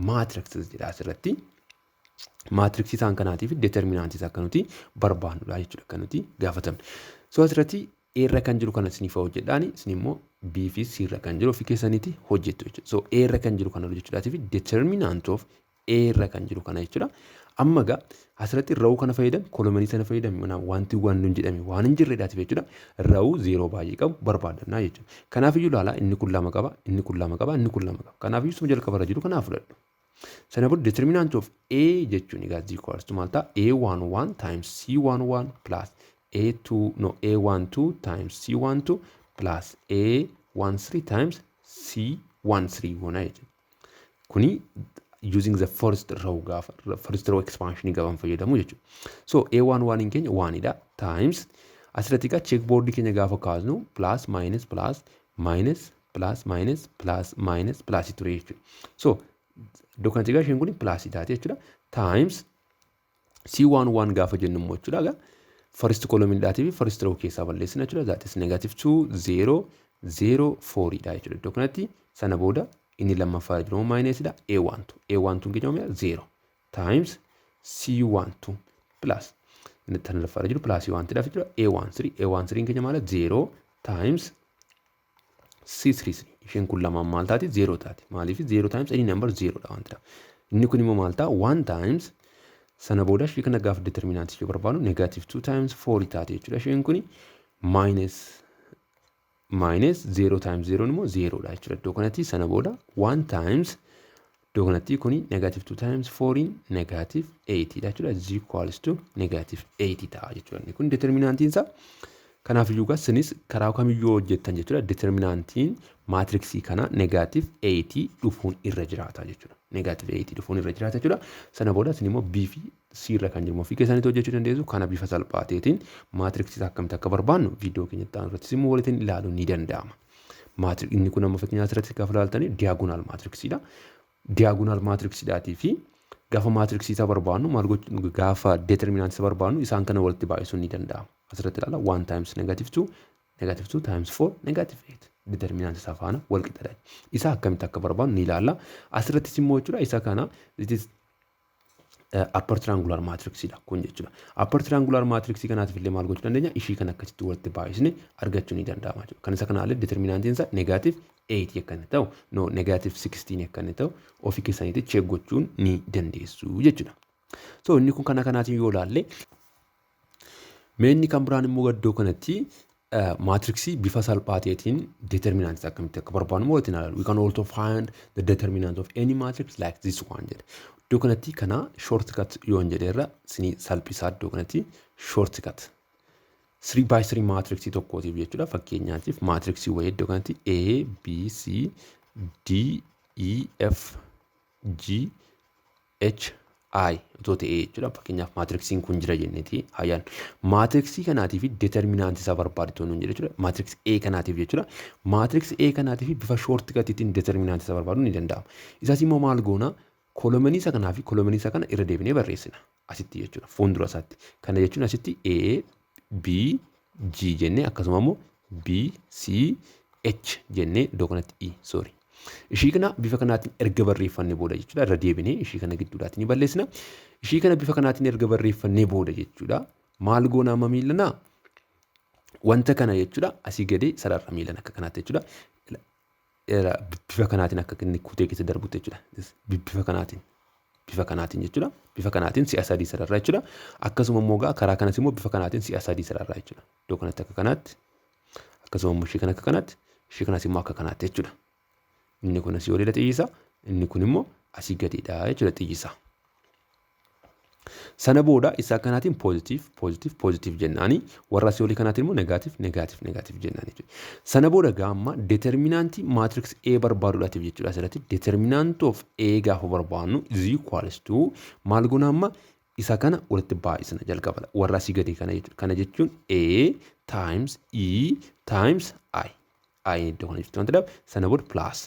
matrices" jedha asirratti. Maatriksii isaan kanaatiif determinaantii isaa akka nuti barbaannudha jechuudha kan nuti gaafatamne. So asirratti A irra kan jiru kana isiniif hojjedhaani, isin immoo B fi C irra kan jiru ofii keessaniiti hojjettu jechuudha. So A irra kan jiru kana hojjechuudhaatiif determinant of A irra kan jiru kana jechuudha. Amma egaa asirratti row kana fayyadame, columnii sana fayyadame, wanti waan nun jedhame waan hin jirredhaatiif jechuudha. Row zeeroo baay'ee qabu barbaadannaa jechuudha. Kanaafiyyuu ilaalaa, inni kun lama qaba, inni kun lama qaba, inni kun lama qaba. Kanaafiyyuu suma jalqabarra jiru kanaaf fudhadhu. Sana booda determinant of A jechuun egaa is equals to maal ta'a? A11 times C11 plus A2, no, A12 times C12 plus A13 times C13 goona jechuudha. Kuni using the first row, gaafa first row expansion gaafa fayyadamu jechuudha. So A11 in keenya 1dha times asirratti egaa checkboard keenya gaafa kaasnu plus minus plus minus plus minus plus minus plus ture jechuudha. So iddoo kanatti egaa isheen kun plus taate jechuudha. Times C11 gaafa jennu immoo jechuudha egaa first column dhaatii fi first row keessaa balleessina jechuudha. That is negative 2 0 0 4 dha jechuudha. Iddoo kanatti sana booda inni lammaffaa jiru minusidha. A12 A12 keenya 0 times C12 plus inni tan lammaffaa jiru plus waan ta'eef jechuudha. A13 A13 keenya maala? 0 times C33. Isheen kun lamaan maal taati? 0 taati. Maaliif? 0 times any number 0 dha waan ta'eef. Inni kun immoo maal ta'a? 1 times sana booda ishee kana gaafa determinaantii ishee barbaadu negative 2 times 4 taati jechuudha. Isheen kuni minus minus 0 times 0 immoo 0 dha jechuudha. Iddoo kanatti sana booda 1 times iddoo kanatti kuni negative 2 times 4 negative 8 dha jechuudha. Is equals to negative 8 ta'a jechuudha. Inni kun determinaantiin isaa. Kanaaf iyyuu egaa isinis karaa kamiyyuu hojjettan jechuudha. Determinaantiin maatiriksii kana negative 8 dhufuun irra jiraata jechuudha. Negative 8 dhufuun irra jiraata jechuudha. Sana booda isin immoo B fi C irra kan jiru ofii keessanitti hojjechuu dandeessu. Kana bifa salphaa ta'eetiin maatiriksii akkamitti akka barbaannu viidiyoo keenyatti aanu irrattis immoo waliin ilaaluun ni danda'ama. Inni kun amma fakkeenyaaf asirratti gaafa ilaaltanii diagonal maatriksiidha. Diagonal maatriksiidhaatii fi gaafa maatiriksii isaa barbaannu maal gochuu, gaafa determinaantii isa barbaannu isaan kana walitti baay'isuun ni danda'ama. Asirratti ilaala, 1 times negative 2, negative 2 times 4, negative 8, determinaantii isaa faana wal qixxaadha. Isa akkamitti akka barbaannu ni ilaalla. Asirrattis immoo jechuudha isa kana, it is upper triangular matrixidha kun jechuudha. Upper triangular matrix kanaatiif illee maal gochuu dandeenya? Ishii kana akkasitti walitti baay'isne argachuu ni danda'ama jechuudha. Kan isa kanaallee determinaantiin isaa negative 8 akka inni ta'u, no, negative 16 akka inni ta'u ofii keessaniitti check gochuun ni dandeessu jechuudha. So inni kun kana kanaatiin yoo ilaalle, mee inni kan biraan immoo iddoo kanatti maatriksii bifa salphaa ta'eetiin determinaantii akkamitti akka barbaannu walitti ilaalu. "We can also find the determinant of any matrix like this one" jedha. Iddoo kanatti kana shortcut yoon jedheerra sinii salphisaa. Iddoo kanatti shortcut 3 by 3 maatriksii tokkootiif jechuudha. Fakkeenyaatiif maatriksii wayii iddoo kanatti A, B, C, D, E, F, G, H, I otoo ta'ee jechuudha. Fakkeenyaaf, maatriksiin kun jira jenneeti hayyaan. Maatriksii kanaatiif determinaantii isaa barbaadu nuun jedhe jechuudha. Maatriksii A kanaatiif jechuudha. Maatriksii A kanaatiif bifa shortcutiitiin determinaantii isaa barbaaduu ni danda'ama. Isas immoo maal goona? Kolomanii isa kanaa fi kolomanii isa kana irra deebinee barreessina. Asitti jechuudha. Fuuldura isaatti. Kana jechuun asitti A, B, G jennee, akkasuma immoo B, C, H jennee, iddoo kanatti E, sorry. Ishii kana bifa kanaatiin erga barreeffannee booda jechuudha, irra deebinee ishii kana gidduudhaatiin ni balleessina. Ishii kana bifa kanaatiin erga barreeffannee booda jechuudha. Maal goona amma miilanaa? Wanta kana jechuudha, asii gadee sarara miilan akka kanaatti jechuudha. Bifa kanaatiin akka inni kutee keessa darbutti jechuudha. Bifa kanaatiin. Bifa kanaatiin jechuudha. Bifa kanaatiin si'a sadii sararraa jechuudha. Akkasuma immoo karaa kanas immoo bifa kanaatiin si'a sadii sararraa jechuudha. Iddoo kanatti akka kanaatti. Akkasuma immoo ishii kana akka kanaatti. Ishii kanas immoo akka kanaatti jechuudha. Inni kun asii oliidha xiyyisaa. Inni kun immoo asii gadiidha jechuudha xiyyisaa. Sana booda isaa kanaatiin positive, positive, positive jennaani, warra asii olii kanaatiin immoo negative, negative, negative jennaani jechuudha. Sana booda gaamma determinaantii matrix A barbaaduudhaatiif jechuudha, asirratti determinant of A gaafa barbaadnu is equals to maal goona? Amma isa kana walitti baay'isna jalqaba, warra asii gadii kana jechuudha. Kana jechuun A times E times I. I iddoo kana jirtu waan ta'eef, sana booda plus,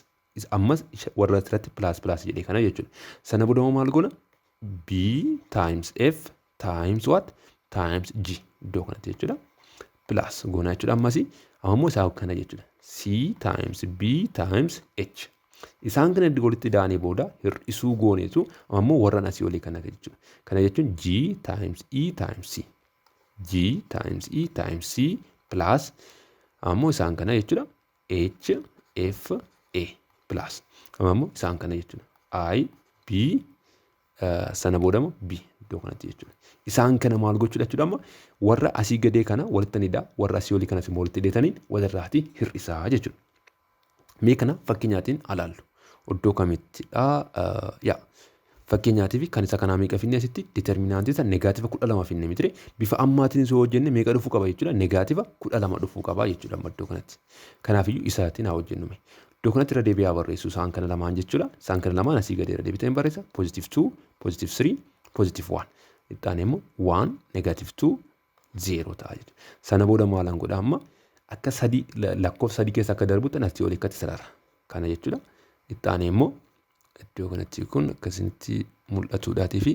ammas warra asirratti plus plus jedhee kana jechuudha. Sana booda maal goona? B times F times what? Times G iddoo kanatti jechuudha. Plus goona jechuudha ammas, amma immoo isaa kana jechuudha. C times B times H. Isaan kana erga walitti daanee booda hir'isuu gooneetu, amma immoo warran asii olii kana jechuudha. Kana jechuun G times E times C. G times E times C plus ammoo isaan kana jechuudha. H F A plus amma immoo isaan kana jechuudha. I B, sana booda immoo B iddoo kanatti jechuudha. Isaan kana maal gochuudha jechuudha? Amma warra asii gadee kana walitti ni warra asii olii kanas immoo walitti hidhatanii walirraati hir'isaa jechuudha. Mee kana fakkeenyaatiin alaallu. Iddoo kamittidha? Yaa, fakkeenyaatiif kan isa kanaa meeqa finne? Asitti determinaantii isa negative 12 finne mitire? Bifa ammaatiin osoo hojjenne meeqa dhufuu qaba jechuudha? Negative 12 dhufuu qaba jechuudha amma iddoo kanatti. Kanaafiyyuu isaatiin haa hojjennu. Iddoo kanatti irra deebi'aa barreessu isaan kana lamaan jechuudha. Isaan kana lamaan asii gadi irra deebitanii barreessa. Positive 2, positive 3, positive 1. Itti immoo 1, negative 2, 0 ta'a jechuudha. Sana booda maalaan godha? Amma akka sadii, lakkoofsa sadii keessa akka darbutti asii olii akkatti sarara. Kana jechuudha. Itti aanee immoo iddoo kanatti kun akkasitti mul'atuudhaatii fi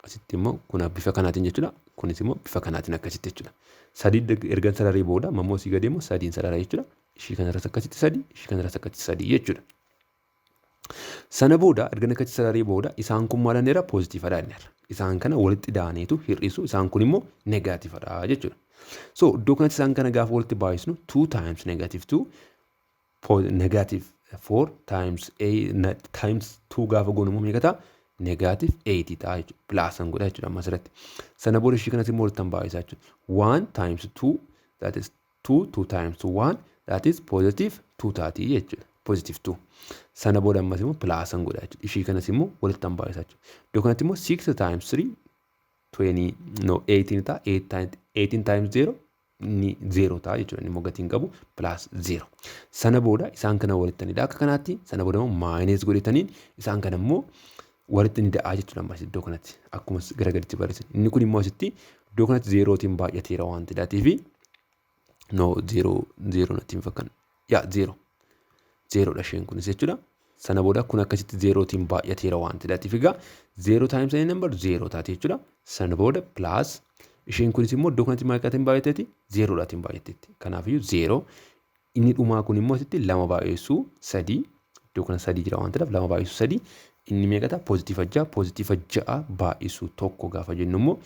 asitti immoo kun bifa kanaatiin jechuudha. Kunis immoo bifa kanaatiin akkasitti jechuudha. Sadii erga sararee booda ammoo asii gadi immoo sadiin sarara jechuudha. Ishii kanarras akkasitti sadii, ishii kanarras akkasitti sadii jechuudha. Sana booda erga akkasitti sararee booda isaan kun maal jenneera? Poozitiifadha jenneera. Isaan kana walitti daaneetu hir'isu, isaan kun immoo negaatiifadha jechuudha. So iddoo kanatti isaan kana gaafa walitti baay'isnu, 2 times negative 2, negative 4 times a times 2 gaafa goonu immoo meeqa ta'a? Negative 8 ta'a jechuudha. Plusan godha jechuudha amma asirratti. Sana booda ishii kanas immoo walitti baay'isaa jechuudha. 1 times 2, that is 2, 2 times 1, that is positive 2 taati jechuudha. Positive 2. Sana booda ammas immoo plusan godha jechuudha. Ishii kanas immoo walitti baay'isaa jechuudha. Iddoo kanatti immoo 6 times 3, 20, no, 18 ta'a. 8 times 18 times 0 ni 0 ta'a jechuudha. Inni immoo gatiin qabu plus 0. Sana booda isaan kana walitti ni akka kanaatti, sana booda immoo minus godhataniin isaan kana immoo walitti ni da'aa jechuudha ammas iddoo kanatti akkuma gara gaditti barreessan. Inni kun immoo asitti iddoo kanatti zeerootiin baay'ateera waan ta'eef, no, zeeroo zeeroo natti hin fakkaanne. Yaa, zeeroo zeeroodha isheen kunis jechuudha. Sana booda kun akkasitti zeerootiin baay'ateera waan ta'eef, egaa zeeroo times any number zeeroo taate jechuudha. Sana booda plus, isheen kunis immoo iddoo kanatti meeqaatiin baay'ateeti? Zeeroodhaatiin baay'ateetti. Kanaafiyyuu zeeroo. Inni dhumaa kun immoo asitti lama baay'isuu sadii, iddoo kana sadii jira waan ta'eef, lama baay'isuu sadii inni meeqa ta'a? Poozitiiva 6. Poozitiiva 6 baay'isuu tokko gaafa jennu immoo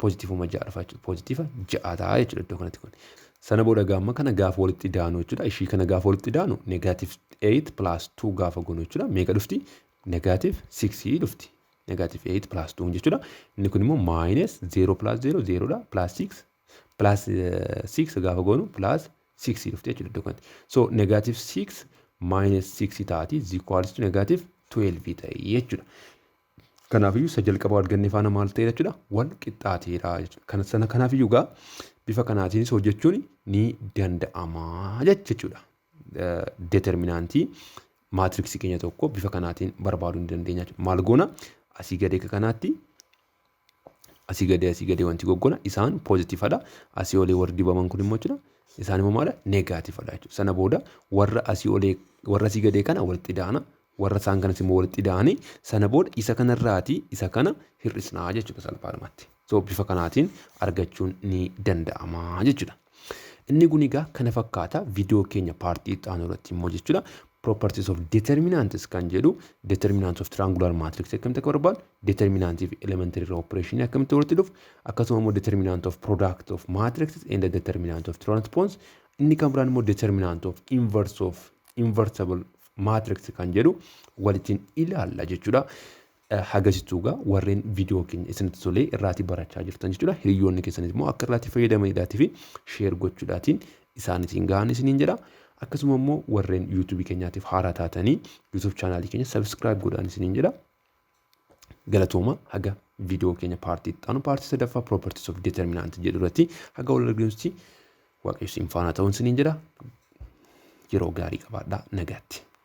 poozitiivuma 6 dhufa jechuudha. Poozitiiva 6 ta'a jechuudha iddoo kanatti kun. Sana booda gaamma kana gaafa walitti daanu jechuudha. Ishii kana gaafa walitti daanu, negative 8 plus 2 gaafa goonu jechuudha. Meeqa dhufti? Negative 6 dhufti. Negative 8 plus 2 jechuudha. Inni kun immoo minus 0 plus 0 0 dha, plus 6, plus 6 gaafa goonu plus 6 dhufti jechuudha iddoo kanatti. So negative 6 minus 6 taati, is equals to negative 12 ta'e jechuudha. Kanaafiyyuu isa jalqaba arganne faana maal ta'e jechuudha? Wal qixxaateera jechuudha. Kana sana kanaafiyyuu gaa bifa kanaatiinis hojjechuun ni danda'ama jechuudha. Determinaantii maatriksii keenya tokko bifa kanaatiin barbaaduu ni dandeenya jechuudha. Maal goona? Asii gadee kanaatti Asii gadee wanti goggona isaan poozitiifadha. Asii olee warri dibaman kun immoo jechuudha. Isaan immoo maala? Negaatiifadha jechuudha. Sana booda warra asii olee, warra asii gadee kana walitti daana, warra isaan kanas immoo walitti daanii, sana booda isa kanarraatii isa kana hir'isnaa jechuudha salphaadhumatti. So bifa kanaatiin argachuun ni danda'ama jechuudha. Inni kun egaa kana fakkaata. Viidiyoo keenya paartii itti aanu irratti immoo jechuudha, properties of determinants kan jedhu, determinants of triangular matrix akkamitti akka barbaadu, determinantii fi elementary row operation akkamitti walitti dhufu, akkasuma immoo determinant of product of matrices and the determinant of transpose, inni kan biraan immoo determinant of inverse of inversible matrix kan jedhu walittiin ilaalla jechuudha. Hagasittuu egaa warreen viidiyoo keenya isinitti tolee irraatii barachaa jirtan jechuudha. Hiriyoonni keessanis immoo akka irraatii fayyadamanidhaatii fi share gochuudhaatiin isaaniitiin gahan isiniin jedha. Akkasuma immoo warreen yuutuubii keenyaatiif haaraa taatanii YouTube chaanaalii keenya subscribe godhaan isiniin jedha. Galatooma. Haga viidiyoo keenya paartii itti aanu, paartii sadaffaa properties of determinant jedhu irratti haga wal arginutti, Waaqayyo isin faana ta'uun isiniin jedha. Yeroo gaarii qabaadhaa, nagaatti.